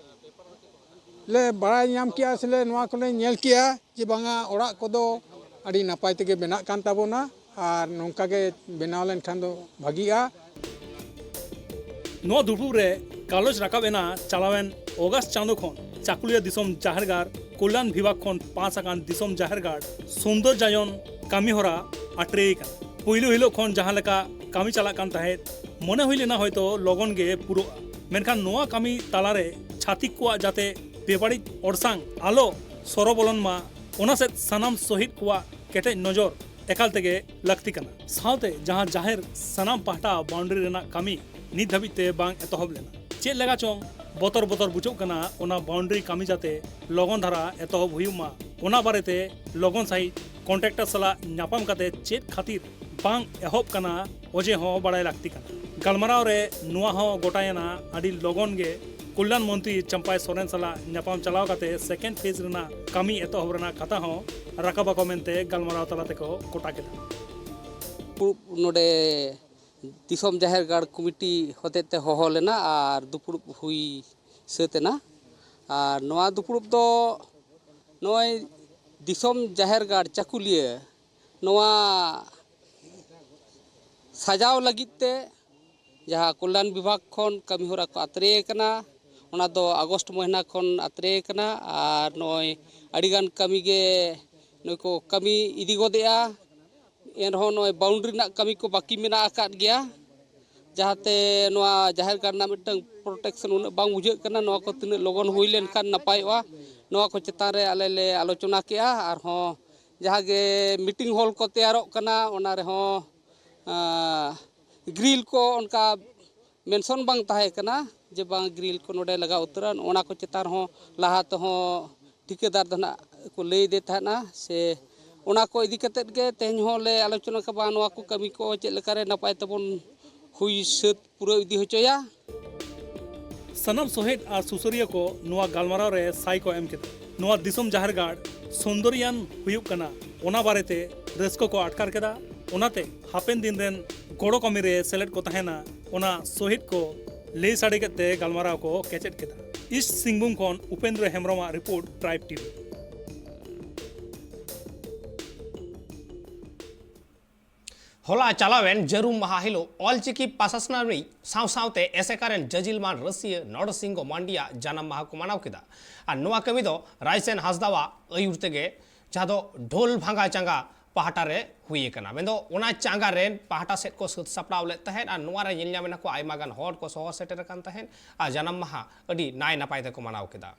ᱞᱮ ᱵᱟᱲᱟᱭ ᱧᱟᱢ ᱠᱮᱜᱼᱟ, ᱥᱮᱞᱮ ᱱᱚᱣᱟ ᱠᱚᱞᱮ ᱧᱮᱞ ᱠᱮᱜᱼᱟ ᱡᱮ ᱵᱟᱝᱟ, ᱚᱲᱟᱜ ᱠᱚᱫᱚ ᱟᱹᱰᱤ ᱱᱟᱯᱟᱭ ᱛᱮᱜᱮ ᱵᱮᱱᱟᱜ ᱠᱟᱱ ᱛᱟᱵᱚᱱᱟ ᱟᱨ ᱱᱚᱝᱠᱟ ᱜᱮ ᱵᱮᱱᱟᱣ ᱞᱮᱱᱠᱷᱟᱱ ᱫᱚ ᱵᱷᱟᱹᱜᱤᱜᱼᱟ᱾ ᱱᱚᱣᱟ ᱫᱩᱯᱲᱩᱵ ᱨᱮ ᱜᱟᱞᱚᱪ ᱨᱟᱠᱟᱵ ᱮᱱᱟ ᱪᱟᱞᱟᱣᱮᱱ ᱚᱜᱟᱥᱴ ᱪᱟᱸᱫᱚ ᱠᱷᱚᱱ ᱪᱟᱠᱩᱞᱤᱭᱟᱹ ᱫᱤᱥᱚᱢ ᱡᱟᱦᱮᱨ ᱜᱟᱲ ᱠᱚᱞᱭᱟᱱ ᱵᱤᱵᱷᱟᱜᱽ ᱠᱷᱚᱱ ᱯᱟᱥ ᱟᱠᱟᱱ ᱫᱤᱥᱚᱢ ᱡᱟᱦᱮᱨ ᱜᱟᱲ ᱥᱩᱱᱫᱚᱨᱡᱟᱭᱚᱱ ᱠᱟᱹᱢᱤᱦᱚᱨᱟ ᱟᱴᱨᱮ ᱟᱠᱟᱱᱟ᱾ ᱯᱩᱭᱞᱩ ᱦᱤᱞᱳᱜ ᱠᱷᱚᱱ ᱡᱟᱦᱟᱸ ᱞᱮᱠᱟ ᱠᱟᱹᱢᱤ ᱪᱟᱞᱟᱜ ᱠᱟᱱ ᱛᱟᱦᱮᱸᱫ, ᱢᱚᱱᱮ ᱦᱩᱭ ᱞᱮᱱᱟ ᱦᱚᱭᱛᱚ ᱞᱚᱜᱚᱱ ᱜᱮ ᱯᱩᱨᱟᱹᱜᱼᱟ, ᱢᱮᱱᱠᱷᱟᱱ ᱱᱚᱣᱟ ᱠᱟᱹᱢᱤ ᱛᱟᱞᱟᱨᱮ ᱪᱷᱟᱹᱛᱤᱠ ᱠᱚᱣᱟᱜ ᱡᱟᱛᱮ ᱵᱮᱵᱟᱹᱲᱤᱡ ᱚᱨᱥᱟᱝ ᱟᱞᱚ ᱥᱚᱨᱚ ᱵᱚᱞᱚᱱ ᱢᱟ, ᱚᱱᱟ ᱥᱮᱫ ᱥᱟᱱᱟᱢ ᱥᱚᱦᱤᱫ ᱠᱚᱣᱟᱜ ᱠᱮᱴᱮᱡ ᱱᱚᱡᱚᱨ ᱮᱠᱟᱞ ᱛᱮᱜᱮ ᱞᱟᱹᱠᱛᱤ ᱠᱟᱱᱟ᱾ ᱥᱟᱶᱛᱮ ᱡᱟᱦᱟᱸ ᱡᱟᱦᱮᱨ ᱥᱟᱱᱟᱢ ᱯᱟᱦᱴᱟ ᱵᱟᱣᱩᱱᱰᱟᱨᱤ ᱨᱮᱱᱟᱜ ᱠᱟᱹᱢᱤ ᱱᱤᱛ ᱫᱷᱟᱹᱵᱤᱡ ᱛᱮ ᱵᱟᱝ ᱮᱛᱚᱦᱚᱵ ᱞᱮᱱᱟ᱾ ᱪᱮᱫ ᱞᱮᱠᱟ ᱪᱚᱝ ᱵᱚᱛᱚᱨ ᱵᱚᱛᱚᱨ ᱵᱩᱡᱷᱟᱹᱜ ᱠᱟᱱᱟ, ᱚᱱᱟ ᱵᱟᱣᱩᱱᱰᱟᱨᱤ ᱠᱟᱹᱢᱤ ᱡᱟᱛᱮ ᱞᱚᱜᱚᱱ ᱫᱷᱟᱨᱟ ᱮᱛᱚᱦᱚᱵ ᱦᱩᱭᱩᱜ ᱢᱟ, ᱚᱱᱟ ᱵᱟᱨᱮᱛᱮ ᱞᱚᱜᱚᱱ ᱥᱟᱺᱦᱤᱡ ᱠᱚᱱᱴᱨᱟᱠᱴᱚᱨ ᱥᱟᱞᱟᱜ ᱧᱟᱯᱟᱢ ᱠᱟᱛᱮ ᱪᱮᱫ ᱠᱷᱟᱹᱛᱤᱨ ᱵᱟᱝ ᱮᱦᱚᱵ ᱠᱟᱱᱟ, ᱚᱡᱮ ᱦᱚᱸ ᱵᱟᱲᱟᱭ ᱞᱟᱹᱠᱛᱤ ᱠᱟᱱᱟ᱾ ᱜᱟᱞᱢᱟᱨᱟᱣ ᱨᱮ ᱱᱚᱣᱟ ᱦᱚᱸ ᱜᱚᱴᱟᱭᱮᱱᱟ, ᱟᱹᱰᱤ ᱞᱚᱜᱚᱱ ᱜᱮ ᱠᱚᱞᱭᱟᱱ ᱢᱚᱱᱛᱨᱤ ᱪᱟᱢᱯᱟᱭ ᱥᱚᱨᱮᱱ ᱥᱟᱞᱟᱜ ᱧᱟᱯᱟᱢ ᱪᱟᱞᱟᱣ ᱠᱟᱛᱮ ᱥᱮᱠᱮᱱᱰ ᱯᱷᱮᱡᱽ ᱨᱮᱱᱟᱜ ᱠᱟᱹᱢᱤ ᱮᱛᱚᱦᱚᱵ ᱨᱮᱱᱟᱜ ᱠᱟᱛᱷᱟ ᱦᱚᱸ ᱨᱟᱠᱟᱵ ᱟᱠᱚ ᱢᱮᱱᱛᱮ ᱜᱟᱞᱢᱟᱨᱟᱣ ᱛᱟᱞᱟ ᱛᱮᱠᱚ ᱜᱚᱴᱟ ᱠᱮᱫᱟ᱾ ᱫᱩᱯᱲᱩᱵ ᱱᱚᱰᱮ ᱫᱤᱥᱚᱢ ᱡᱟᱦᱮᱨ ᱜᱟᱲ ᱠᱚᱢᱤᱴᱤ ᱦᱚᱛᱮᱛᱮ ᱦᱚᱦᱚ ᱞᱮᱱᱟ ᱟᱨ ᱫᱩᱯᱲᱩᱵ ᱦᱩᱭ ᱥᱟᱹᱛ ᱮᱱᱟ᱾ ᱟᱨ ᱱᱚᱣᱟ ᱫᱩᱯᱲᱩᱵ ᱫᱚ ᱱᱚᱜᱼᱚᱭ ᱫᱤᱥᱚᱢ ᱡᱟᱦᱮᱨ ᱜᱟᱲ ᱪᱟᱹᱠᱩᱞᱤᱭᱟᱹ ᱱᱚᱣᱟ ᱥᱟᱡᱟᱣ ᱞᱟᱹᱜᱤᱫ ᱛᱮ ᱡᱟᱦᱟᱸ ᱠᱚᱞᱭᱟᱱ ᱵᱤᱵᱷᱟᱜᱽ ᱠᱷᱚᱱ ᱠᱟᱹᱢᱤᱦᱚᱨᱟ ᱠᱚ ᱟᱛᱨᱮ ᱟᱠᱟᱱᱟ, ᱚᱱᱟ ᱫᱚ ᱟᱜᱚᱥᱴ ᱢᱟᱹᱦᱱᱟᱹ ᱠᱷᱚᱱ ᱟᱛᱨᱮ ᱠᱟᱱᱟ᱾ ᱟᱨ ᱱᱚᱜᱼᱚᱭ ᱟᱹᱰᱤᱜᱟᱱ ᱠᱟᱹᱢᱤ ᱜᱮ ᱱᱚᱜᱼᱚᱭ ᱠᱚ ᱠᱟᱹᱢᱤ ᱤᱫᱤ ᱜᱚᱫᱮᱜᱼᱟ᱾ ᱮᱱᱨᱮᱦᱚᱸ ᱱᱚᱜᱼᱚᱭ ᱵᱟᱣᱩᱱᱰᱨᱤ ᱨᱮᱱᱟᱜ ᱠᱟᱹᱢᱤ ᱠᱚ ᱵᱟᱹᱠᱤ ᱢᱮᱱᱟᱜ ᱟᱠᱟᱫ ᱜᱮᱭᱟ, ᱡᱟᱦᱟᱸᱛᱮ ᱱᱚᱣᱟ ᱡᱟᱦᱮᱨ ᱜᱟᱲ ᱨᱮᱱᱟᱜ ᱢᱤᱫᱴᱟᱝ ᱯᱨᱚᱴᱮᱠᱥᱚᱱ ᱩᱱᱟᱹᱜ ᱵᱟᱝ ᱵᱩᱡᱷᱟᱹᱜ ᱠᱟᱱᱟ᱾ ᱱᱚᱣᱟ ᱠᱚ ᱛᱤᱱᱟᱹᱜ ᱞᱚᱜᱚᱱ ᱦᱩᱭ ᱞᱮᱱᱠᱷᱟᱱ ᱱᱟᱯᱟᱭᱚᱜᱼᱟ, ᱱᱚᱣᱟ ᱠᱚ ᱪᱮᱛᱟᱱ ᱨᱮ ᱟᱞᱮ ᱞᱮ ᱟᱞᱳᱪᱚᱱᱟ ᱠᱮᱜᱼᱟ᱾ ᱟᱨᱦᱚᱸ ᱡᱟᱦᱟᱸ ᱜᱮ ᱢᱤᱴᱤᱝ ᱦᱚᱞ ᱠᱚ ᱛᱮᱭᱟᱨᱚᱜ ᱠᱟᱱᱟ, ᱚᱱᱟ ᱨᱮᱦᱚᱸ ᱜᱨᱤᱞ ᱠᱚ ᱚᱱᱠᱟ ᱢᱮᱱᱥᱚᱱ ᱵᱟᱝ ᱛᱟᱦᱮᱸ ᱠᱟᱱᱟ ᱡᱮ ᱵᱟᱝ ᱜᱨᱤᱞ ᱠᱚ ᱱᱚᱰᱮ ᱞᱟᱜᱟᱣ ᱩᱛᱟᱹᱨᱟ᱾ ᱚᱱᱟ ᱠᱚ ᱪᱮᱛᱟᱱ ᱨᱮᱦᱚᱸ ᱞᱟᱦᱟ ᱛᱮᱦᱚᱸ ᱴᱷᱤᱠᱟᱹᱫᱟᱨ ᱫᱚ ᱱᱟᱜ ᱠᱚ ᱞᱟᱹᱭ ᱫᱮ ᱛᱟᱦᱮᱱᱟ᱾ ᱥᱮ ᱚᱱᱟ ᱠᱚ ᱤᱫᱤ ᱠᱟᱛᱮᱫ ᱜᱮ ᱛᱮᱦᱮᱧ ᱦᱚᱸ ᱞᱮ ᱟᱞᱳᱪᱚᱱᱟ ᱠᱟᱜᱼᱟ, ᱱᱚᱣᱟ ᱠᱚ ᱠᱟᱹᱢᱤ ᱠᱚ ᱪᱮᱫ ᱞᱮᱠᱟᱨᱮ ᱱᱟᱯᱟᱭ ᱛᱮᱵᱚᱱ ᱦᱩᱭ ᱥᱟᱹᱛ ᱯᱩᱨᱟᱹᱣ ᱤᱫᱤ ᱦᱚᱪᱚᱭᱟ᱾ ᱥᱟᱱᱟᱢ ᱥᱚᱦᱮᱫ ᱟᱨ ᱥᱩᱥᱟᱹᱨᱤᱭᱟᱹ ᱠᱚ ᱱᱚᱣᱟ ᱜᱟᱞᱢᱟᱨᱟᱣ ᱨᱮ ᱥᱟᱭ ᱠᱚ ᱮᱢ ᱠᱮᱫᱟ᱾ ᱱᱚᱣᱟ ᱫᱤᱥᱚᱢ ᱡᱟᱦᱮᱨ ᱜᱟᱲ ᱥᱩᱱᱫᱚᱨᱤᱭᱟᱱ ᱦᱩᱭᱩᱜ ᱠᱟᱱᱟ, ᱚᱱᱟ ᱵᱟᱨᱮᱛᱮ ᱨᱟᱹᱥᱠᱟᱹ ᱠᱚ ᱟᱴᱠᱟᱨ ᱠᱮᱫᱟ᱾ ᱚᱱᱟᱛᱮ ᱦᱟᱯᱮᱱ ᱫᱤᱱ ᱨᱮᱱ ᱜᱚᱲᱚ ᱠᱟᱹᱢᱤ ᱨᱮ ᱥᱮᱞᱮᱫ ᱠᱚ ᱛᱟᱦᱮᱱᱟ, ᱚᱱᱟ ᱥᱚᱦᱮᱫ ᱠᱚ ᱞᱟᱹᱭ ᱥᱟᱰᱮ ᱠᱮᱫ ᱛᱮ ᱜᱟᱞᱢᱟᱨᱟᱣ ᱠᱚ ᱠᱮᱪᱮᱫ ᱠᱮᱫᱟ᱾ ᱤᱥᱴ ᱥᱤᱝᱵᱷᱩᱢ ᱠᱷᱚᱱ ᱩᱯᱮᱱᱫᱨᱚ ᱦᱮᱢᱵᱨᱚᱢᱟᱜ ᱨᱤᱯᱳᱨᱴ, ᱴᱨᱟᱭᱤᱵᱽ ᱴᱤᱵᱷᱤ᱾ ᱦᱚᱞᱟ ᱪᱟᱞᱟᱣᱮᱱ ᱡᱟᱹᱨᱩᱢ ᱢᱟᱦᱟ ᱦᱤᱞᱳᱜ ᱚᱞᱪᱤᱠᱤ ᱯᱟᱥᱟᱥᱱᱟ ᱨᱤᱱᱤᱡ ᱥᱟᱶ ᱥᱟᱶᱛᱮ ᱮᱥᱮᱠᱟ ᱨᱮᱱ ᱡᱟᱹᱡᱤᱞ ᱢᱟᱱ ᱨᱟᱹᱥᱤᱭᱟᱹ ᱱᱚᱨᱥᱤᱝᱜᱚ ᱢᱟᱱᱰᱤᱭᱟᱜ ᱡᱟᱱᱟᱢ ᱢᱟᱦᱟ ᱠᱚ ᱢᱟᱱᱟᱣ ᱠᱮᱫᱟ᱾ ᱟᱨ ᱱᱚᱣᱟ ᱠᱟᱹᱢᱤ ᱫᱚ ᱨᱟᱭᱥᱮᱱ ᱦᱟᱸᱥᱫᱟᱣᱟᱜ ᱟᱹᱭᱩᱨ ᱛᱮᱜᱮ, ᱡᱟᱦᱟᱸ ᱫᱚ ᱰᱷᱳᱞ ᱵᱷᱟᱸᱜᱟ ᱪᱟᱸᱜᱟ ᱯᱟᱦᱴᱟ ᱨᱮ ᱦᱩᱭ ᱟᱠᱟᱱᱟ᱾ ᱢᱮᱱᱫᱚ ᱚᱱᱟ ᱪᱟᱸᱜᱟ ᱨᱮᱱ ᱯᱟᱦᱴᱟ ᱥᱮᱫ ᱠᱚ ᱥᱟᱹᱛ ᱥᱟᱯᱲᱟᱣ ᱞᱮᱫ ᱛᱟᱦᱮᱸᱫ ᱟᱨ ᱱᱚᱣᱟ ᱨᱮ ᱧᱮᱞ ᱧᱟᱢ ᱮᱱᱟ ᱠᱚ ᱟᱭᱢᱟ ᱜᱟᱱ ᱦᱚᱲ ᱠᱚ ᱥᱚᱦᱚᱨ ᱥᱮᱴᱮᱨ ᱟᱠᱟᱱ ᱛᱟᱦᱮᱸᱫ ᱟᱨ ᱡᱟᱱᱟᱢ ᱢᱟᱦᱟ ᱟᱹᱰᱤ ᱱᱟᱭ ᱱᱟᱯᱟᱭ ᱛᱮᱠᱚ ᱢᱟᱱᱟᱣ ᱠᱮᱫᱟ᱾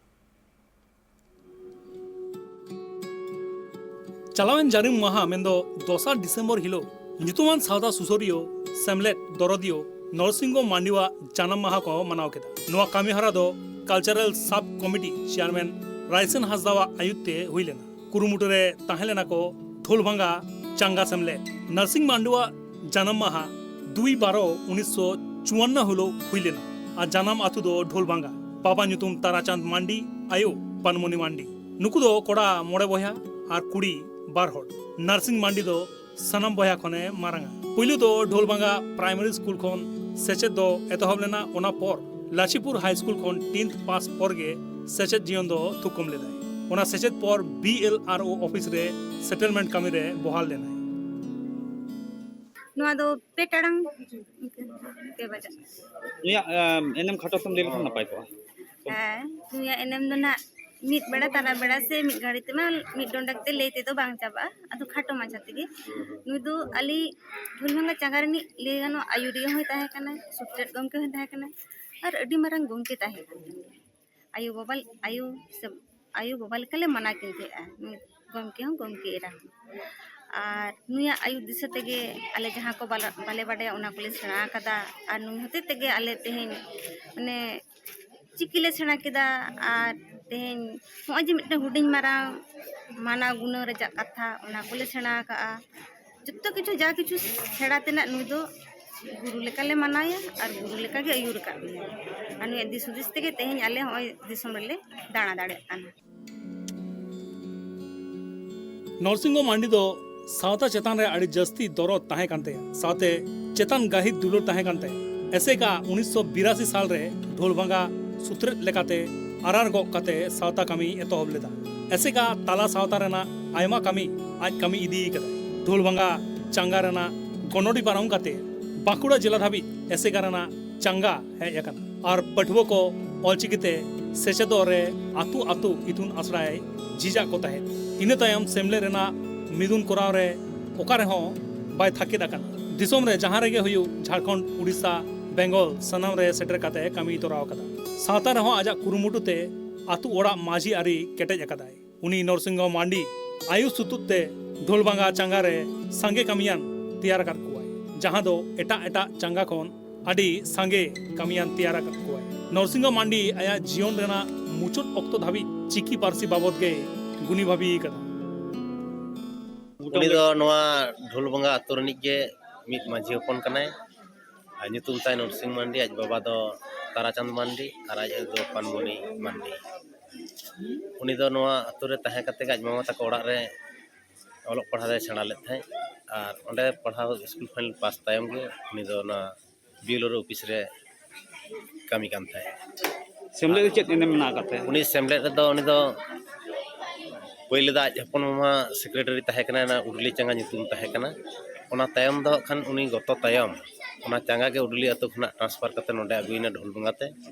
ᱪᱟᱞᱟᱣᱮᱱ ᱡᱟᱹᱨᱩᱢ ᱢᱟᱦᱟ ᱢᱮᱱᱫᱚ ᱫᱚᱥᱟᱨ ᱰᱤᱥᱮᱢᱵᱚᱨ ᱦᱤᱞᱳᱜ ᱧᱩᱛᱩᱢᱟᱱ ᱥᱟᱶᱛᱟ ᱥᱩᱥᱟᱹᱨᱤᱭᱟᱹ ᱥᱮᱢᱞᱮᱫ ᱫᱚᱨᱚᱫᱤᱭᱟᱹ ᱱᱚᱨᱥᱤᱝᱜᱚ ᱢᱟᱱᱰᱤᱣᱟᱜ ᱡᱟᱱᱟᱢ ᱢᱟᱦᱟ ᱠᱚ ᱢᱟᱱᱟᱣ ᱠᱮᱫᱟ᱾ ᱱᱚᱣᱟ ᱠᱟᱹᱢᱤᱦᱚᱨᱟ ᱫᱚ ᱠᱟᱞᱪᱟᱨᱟᱞ ᱥᱟᱵ ᱠᱚᱢᱤᱴᱤ ᱪᱮᱭᱟᱨᱢᱮᱱ ᱨᱟᱭᱥᱮᱱ ᱦᱟᱸᱥᱫᱟᱣᱟᱜ ᱟᱹᱭᱩᱨ ᱛᱮ ᱦᱩᱭ ᱞᱮᱱᱟ᱾ ᱠᱩᱨᱩᱢᱩᱴᱩ ᱨᱮ ᱛᱟᱦᱮᱸ ᱞᱮᱱᱟ ᱠᱚ ᱰᱷᱳᱞᱵᱷᱟᱸᱜᱟ ᱪᱟᱸᱜᱟ ᱥᱮᱢᱞᱮᱫ᱾ ᱱᱟᱨᱥᱤᱝ ᱢᱟᱱᱰᱤᱣᱟᱜ ᱡᱟᱱᱟᱢ ᱢᱟᱦᱟ ᱫᱩᱭ ᱵᱟᱨᱚ ᱩᱱᱤᱥᱥᱚ ᱪᱩᱣᱟᱱᱱᱚ ᱦᱤᱞᱳᱜ ᱦᱩᱭ ᱞᱮᱱᱟ ᱟᱨ ᱡᱟᱱᱟᱢ ᱟᱹᱛᱩ ᱫᱚ ᱰᱷᱳᱞᱵᱷᱟᱸᱜᱟ᱾ ᱵᱟᱵᱟ ᱧᱩᱛᱩᱢ ᱛᱟᱨᱟᱪᱟᱸᱫᱽ ᱢᱟᱱᱰᱤ, ᱟᱭᱳ ᱯᱟᱱᱢᱚᱱᱤ ᱢᱟᱱᱰᱤ᱾ ᱱᱩᱠᱩ ᱫᱚ ᱠᱚᱲᱟ ᱢᱚᱬᱮ ᱵᱚᱭᱦᱟ ᱟᱨ ᱠᱩᱲᱤ ᱵᱟᱨ ᱦᱚᱲ᱾ ᱱᱟᱨᱥᱤᱝ ᱢᱟᱱᱰᱤ ᱫᱚ ᱥᱟᱱᱟᱢ ᱵᱚᱭᱦᱟ ᱠᱷᱚᱱᱮ ᱢᱟᱨᱟᱝᱟ᱾ ᱯᱩᱭᱞᱩ ᱫᱚ ᱰᱷᱳᱞᱵᱷᱟᱸᱜᱟ ᱯᱨᱟᱭᱢᱟᱨᱤ ᱥᱠᱩᱞ ᱠᱷᱚᱱ ᱥᱮᱪᱮᱫ ᱫᱚ ᱮᱛᱚᱦᱚᱵ ᱞᱮᱱᱟ᱾ ᱚᱱᱟ ᱯᱚᱨ ᱞᱟᱪᱷᱤᱯᱩᱨ ᱦᱟᱭ ᱥᱠᱩᱞ ᱠᱷᱚᱱ ᱴᱮᱱᱛᱷ ᱯᱟᱥ ᱯᱚᱨ ᱜᱮ ᱥᱮᱪᱮᱫ ᱡᱤᱭᱚᱱ ᱫᱚ ᱛᱷᱩᱠᱩᱢ ᱞᱮᱫᱟᱭ᱾ ᱚᱱᱟ ᱥᱮᱪᱮᱫ ᱯᱚᱨ ᱵᱤ ᱮᱞ ᱟᱨ ᱳ ᱚᱯᱷᱤᱥ ᱨᱮ ᱥᱮᱴᱮᱞᱢᱮᱱᱴ ᱠᱟᱹᱢᱤ ᱨᱮ ᱵᱚᱦᱟᱞ ᱞᱮᱱᱟᱭ᱾ ᱱᱚᱣᱟ ᱫᱚ ᱯᱮ ᱴᱟᱲᱟᱝ ᱤᱱᱠᱟᱹ, ᱤᱱᱠᱟᱹ ᱵᱟᱡᱟᱜ᱾ ᱱᱩᱭᱟᱜ ᱮᱢ, ᱮᱱᱮᱢ ᱠᱷᱟᱴᱚ ᱛᱮᱢ ᱞᱟᱹᱭ ᱞᱮᱠᱷᱟᱱ ᱱᱟᱯᱟᱭ ᱠᱚᱜᱼᱟ᱾ ᱦᱮᱸ, ᱱᱩᱭᱟᱜ ᱮᱱᱮᱢ ᱫᱚ ᱱᱟᱜ ᱢᱤᱫ ᱵᱮᱲᱟ, ᱛᱟᱨᱟ ᱵᱮᱲᱟ ᱥᱮ ᱢᱤᱫ ᱜᱷᱟᱹᱲᱤ ᱛᱮᱢᱟ ᱢᱤᱫ ᱰᱚᱸᱰᱮᱠ ᱛᱮ ᱞᱟᱹᱭ ᱛᱮᱫᱚ ᱵᱟᱝ ᱪᱟᱵᱟᱜᱼᱟ᱾ ᱟᱫᱚ ᱠᱷᱟᱴᱚ ᱢᱟᱪᱷᱟ ᱛᱮᱜᱮ, ᱱᱩᱭ ᱫᱚ ᱟᱞᱮ ᱰᱷᱩᱞᱵᱷᱟᱝᱜᱟ ᱪᱟᱸᱜᱟ ᱨᱤᱱᱤᱡ ᱞᱟᱹᱭ ᱜᱟᱱᱚᱜᱼᱟ ᱟᱹᱭᱩᱨᱤᱭᱟᱹ ᱦᱚᱸᱭ ᱛᱟᱦᱮᱸ ᱠᱟᱱᱟ, ᱥᱩᱛᱨᱮᱛ ᱜᱚᱢᱠᱮ ᱦᱚᱸᱭ ᱛᱟᱦᱮᱸ ᱠᱟᱱᱟ, ᱟᱨ ᱟᱹᱰᱤ ᱢᱟᱨᱟᱝ ᱜᱚᱢᱠᱮ ᱛᱟᱦᱮᱸ ᱠᱟᱱ ᱛᱟᱞᱮᱭᱟ᱾ ᱟᱭᱳ ᱵᱟᱵᱟ, ᱟᱭᱳ ᱥᱮ ᱟᱭᱳ ᱵᱟᱵᱟ ᱞᱮᱠᱟᱞᱮ ᱢᱟᱱᱟᱣ ᱠᱤᱱ ᱛᱟᱦᱮᱸᱜᱼᱟ, ᱱᱩᱭ ᱜᱚᱢᱠᱮ ᱦᱚᱸ ᱜᱚᱢᱠᱮ ᱮᱨᱟ ᱦᱚᱸ᱾ ᱟᱨ ᱱᱩᱭᱟᱜ ᱟᱹᱭᱩᱨ ᱫᱤᱥᱟᱹ ᱛᱮᱜᱮ ᱟᱞᱮ ᱡᱟᱦᱟᱸ ᱠᱚ ᱵᱟᱞᱟ-, ᱵᱟᱞᱮ ᱵᱟᱰᱟᱭᱟ, ᱚᱱᱟ ᱠᱚᱞᱮ ᱥᱮᱬᱟ ᱟᱠᱟᱫᱟ᱾ ᱟᱨ ᱱᱩᱭ ᱦᱚᱛᱮ ᱛᱮᱜᱮ ᱟᱞᱮ ᱛᱮᱦᱮᱧ, ᱢᱟᱱᱮ, ᱪᱤᱠᱤ ᱞᱮ ᱥᱮᱬᱟ ᱠᱮᱫᱟ᱾ ᱟᱨ ᱛᱮᱦᱮᱧ ᱱᱚᱜᱼᱚᱭ ᱡᱮ ᱢᱤᱫᱴᱟᱝ ᱦᱩᱰᱤᱧ ᱢᱟᱨᱟᱝ ᱢᱟᱱᱟᱣ ᱜᱩᱱᱟᱹᱣ ᱨᱮᱭᱟᱜ ᱠᱟᱛᱷᱟ, ᱚᱱᱟ ᱠᱚᱞᱮ ᱥᱮᱬᱟ ᱟᱠᱟᱫᱼᱟ᱾ ᱡᱚᱛᱚ ᱠᱤᱪᱷᱩ, ᱡᱟ ᱠᱤᱪᱷᱩ ᱥᱮᱬᱟ ᱛᱮᱱᱟᱜ ᱱᱩᱭ ᱫᱚ ᱜᱩᱨᱩ ᱞᱮᱠᱟᱞᱮ ᱢᱟᱱᱟᱣᱮᱭᱟ ᱟᱨ ᱜᱩᱨᱩ ᱞᱮᱠᱟᱜᱮ ᱟᱹᱭᱩᱨ ᱟᱠᱟᱫ ᱞᱮᱭᱟ᱾ ᱟᱨ ᱱᱩᱭᱟᱜ ᱫᱤᱥ ᱦᱩᱫᱤᱥ ᱛᱮᱜᱮ ᱛᱮᱦᱮᱧ ᱟᱞᱮ ᱦᱚᱸᱜᱼᱚᱭ ᱫᱤᱥᱚᱢ ᱨᱮᱞᱮ ᱫᱟᱬᱟ ᱫᱟᱲᱮᱭᱟᱜ ᱠᱟᱱᱟ᱾ ᱱᱚᱨᱥᱤᱝᱦᱚ ᱢᱟᱱᱰᱤ ᱫᱚ ᱥᱟᱶᱛᱟ ᱪᱮᱛᱟᱱ ᱨᱮ ᱟᱹᱰᱤ ᱡᱟᱹᱥᱛᱤ ᱫᱚᱨᱚᱫ ᱛᱟᱦᱮᱸ ᱠᱟᱱ ᱛᱟᱭᱟ, ᱥᱟᱶᱛᱮ ᱪᱮᱛᱟᱱ ᱜᱟᱹᱦᱤᱨ ᱫᱩᱞᱟᱹᱲ ᱛᱟᱦᱮᱸ ᱠᱟᱱ ᱛᱟᱭᱟ᱾ ᱮᱥᱮᱠᱟ ᱩᱱᱤᱥᱥᱚ ᱵᱤᱨᱟᱥᱤ ᱥᱟᱞ ᱨᱮ ᱰᱷᱳᱞᱵᱷᱟᱝᱜᱟ ᱥᱩᱛᱨᱮᱫ ᱞᱮᱠᱟᱛᱮ ᱟᱨᱟᱨ ᱜᱚᱜ ᱠᱟᱛᱮ ᱥᱟᱶᱛᱟ ᱠᱟᱹᱢᱤ ᱮᱛᱚᱦᱚᱵ ᱞᱮᱫᱟ᱾ ᱮᱥᱮᱠᱟ ᱛᱟᱞᱟ ᱥᱟᱶᱛᱟ ᱨᱮᱱᱟᱜ ᱟᱭᱢᱟ ᱠᱟᱹᱢᱤ ᱟᱡ ᱠᱟᱹᱢᱤ ᱤᱫᱤ ᱠᱟᱫᱟᱭ᱾ ᱰᱷᱳᱞᱵᱷᱟᱝᱜᱟ ᱪᱟᱸᱜᱟ ᱨᱮᱱᱟᱜ ᱜᱚᱱᱚᱰᱤ ᱯᱟᱨᱚᱢ ᱠᱟᱛᱮ ᱵᱟᱸᱠᱩᱲᱟ ᱡᱮᱞᱟ ᱫᱷᱟᱹᱵᱤᱡ ᱮᱥᱮᱠᱟ ᱨᱮᱱᱟᱜ ᱪᱟᱸᱜᱟ ᱦᱮᱡ ᱟᱠᱟᱱᱟ ᱟᱨ ᱯᱟᱹᱴᱷᱩᱣᱟᱹ ᱠᱚ ᱚᱞᱪᱤᱠᱤᱛᱮ ᱥᱮᱪᱮᱫᱚᱜ ᱨᱮ ᱟᱹᱛᱩ ᱟᱹᱛᱩ ᱤᱛᱩᱱ ᱟᱥᱲᱟᱭ ᱡᱷᱤᱡᱟᱜ ᱠᱚ ᱛᱟᱦᱮᱸᱫ᱾ ᱤᱱᱟᱹ ᱛᱟᱭᱚᱢ ᱥᱮᱢᱞᱮᱫ ᱨᱮᱱᱟᱜ ᱢᱤᱫᱩᱱ ᱠᱚᱨᱟᱣ ᱨᱮ ᱚᱠᱟ ᱨᱮᱦᱚᱸ ᱵᱟᱭ ᱛᱷᱟᱹᱠᱤᱫ ᱟᱠᱟᱱᱟ᱾ ᱫᱤᱥᱚᱢ ᱨᱮ ᱡᱟᱦᱟᱸ ᱨᱮᱜᱮ ᱦᱩᱭᱩᱜ, ᱡᱷᱟᱲᱠᱷᱚᱸᱰ, ᱩᱲᱤᱥᱥᱟ, ᱵᱮᱝᱜᱚᱞ, ᱥᱟᱱᱟᱢ ᱨᱮ ᱥᱮᱴᱮᱨ ᱠᱟᱛᱮ ᱠᱟᱹᱢᱤᱭ ᱛᱚᱨᱟᱣ ᱟᱠᱟᱫᱟ᱾ ᱥᱟᱶᱛᱟ ᱨᱮᱦᱚᱸ ᱟᱡᱟᱜ ᱠᱩᱨᱩᱢᱩᱴᱩ ᱛᱮ ᱟᱹᱛᱩ ᱚᱲᱟᱜ ᱢᱟᱹᱡᱷᱤ ᱟᱹᱨᱤ ᱠᱮᱴᱮᱡ ᱟᱠᱟᱫᱟᱭ᱾ ᱩᱱᱤ ᱱᱚᱨᱥᱤᱝᱦᱚ ᱢᱟᱱᱰᱤ ᱟᱭᱩ ᱥᱩᱛᱩᱜ ᱛᱮ ᱰᱷᱳᱞᱵᱟᱝᱜᱟ ᱪᱟᱸᱜᱟ ᱨᱮ ᱥᱟᱸᱜᱮ ᱠᱟᱹᱢᱤᱭᱟᱱ ᱛᱮᱭᱟᱨ ᱟᱠᱟᱫ ᱠᱚᱣᱟᱭ, ᱡᱟᱦᱟᱸ ᱫᱚ ᱮᱴᱟᱜ ᱮᱴᱟᱜ ᱪᱟᱸᱜᱟ ᱠᱷᱚᱱ ᱟᱹᱰᱤ ᱥᱟᱸᱜᱮ ᱠᱟᱹᱢᱤᱭᱟᱱ ᱛᱮᱭᱟᱨ ᱟᱠᱟᱫ ᱠᱚᱣᱟᱭ᱾ ᱱᱚᱨᱥᱤᱝᱦᱚ ᱢᱟᱱᱰᱤ ᱟᱭᱟᱜ ᱡᱤᱭᱚᱱ ᱨᱮᱱᱟᱜ ᱢᱩᱪᱟᱹᱫ ᱚᱠᱛᱚ ᱫᱷᱟᱹᱵᱤᱡ ᱪᱤᱠᱤ ᱯᱟᱹᱨᱥᱤ ᱵᱟᱵᱚᱫ ᱜᱮ ᱜᱩᱱᱤ ᱵᱷᱟᱹᱵᱤ ᱟᱠᱟᱫᱟ᱾ ᱩᱱᱤ ᱫᱚ ᱱᱚᱣᱟ ᱰᱷᱳᱞᱵᱟᱝᱜᱟ ᱟᱛᱳ ᱨᱤᱱᱤᱡ ᱜᱮ ᱢᱤᱫ ᱢᱟᱹᱡᱷᱤ ᱦᱚᱯᱚᱱ ᱠᱟᱱᱟᱭ᱾ ᱟᱨ ᱧᱩᱛᱩᱢ ᱛᱟᱭ ᱱᱚᱨᱥᱤᱝ ᱢᱟᱱᱰᱤ, ᱟᱡ ᱵᱟᱵᱟ ᱫᱚ ᱛᱟᱨᱟᱪᱟᱸᱫᱽ ᱢᱟᱱᱰᱤ ᱟᱨ ᱟᱡ ᱟᱭᱳ ᱫᱚ ᱯᱟᱱᱢᱚᱱᱤ ᱢᱟᱱᱰᱤ᱾ ᱩᱱᱤ ᱫᱚ ᱱᱚᱣᱟ ᱟᱛᱳ ᱨᱮ ᱛᱟᱦᱮᱸ ᱠᱟᱛᱮ ᱜᱮ ᱟᱡ ᱢᱟᱢᱟ ᱛᱟᱠᱚ ᱚᱲᱟᱜ ᱨᱮ ᱚᱞᱚᱜ ᱯᱟᱲᱦᱟᱣ ᱫᱚᱭ ᱥᱮᱬᱟ ᱞᱮᱫ ᱛᱟᱦᱮᱸᱫ᱾ ᱟᱨ ᱚᱸᱰᱮ ᱯᱟᱲᱦᱟᱣ, ᱥᱠᱩᱞ ᱠᱷᱚᱱ ᱯᱟᱥ ᱛᱟᱭᱚᱢ ᱜᱮ ᱩᱱᱤ ᱫᱚ ᱚᱱᱟ ᱵᱤ ᱮᱞ ᱳ ᱚᱯᱷᱤᱥ ᱨᱮ ᱠᱟᱹᱢᱤ ᱠᱟᱱ ᱛᱟᱦᱮᱸᱫ᱾ ᱥᱮᱢᱞᱮᱫ ᱨᱮ ᱪᱮᱫ ᱮᱱᱮᱢ ᱢᱮᱱᱟᱜ ᱟᱠᱟᱫ ᱛᱟᱭᱟ? ᱩᱱᱤ ᱥᱮᱢᱞᱮᱫ ᱨᱮᱫᱚ ᱩᱱᱤ ᱫᱚ ᱯᱳᱭᱞᱳ ᱫᱚ ᱟᱡ ᱦᱚᱯᱚᱱ ᱢᱟᱢᱟ ᱥᱮᱠᱨᱮᱴᱟᱨᱤ ᱛᱟᱦᱮᱸ ᱠᱟᱱᱟ, ᱚᱱᱟ ᱩᱰᱞᱤ ᱪᱟᱸᱜᱟ ᱧᱩᱛᱩᱢ ᱛᱟᱦᱮᱸ ᱠᱟᱱᱟ᱾ ᱚᱱᱟ ᱛᱟᱭᱚᱢ ᱫᱚ ᱦᱟᱸᱜ ᱠᱷᱟᱱ ᱩᱱᱤ ᱜᱚᱛᱚ ᱛᱟᱭᱚᱢ ᱚᱱᱟ ᱪᱟᱸᱜᱟ ᱜᱮ ᱩᱰᱩᱞᱤ ᱟᱹᱛᱩ ᱠᱷᱚᱱᱟᱜ ᱴᱨᱟᱱᱥᱯᱷᱟᱨ ᱠᱟᱛᱮ ᱱᱚᱰᱮ ᱟᱹᱜᱩᱭᱮᱱᱟ ᱰᱷᱩᱞᱵᱚᱝᱜᱟ ᱛᱮ᱾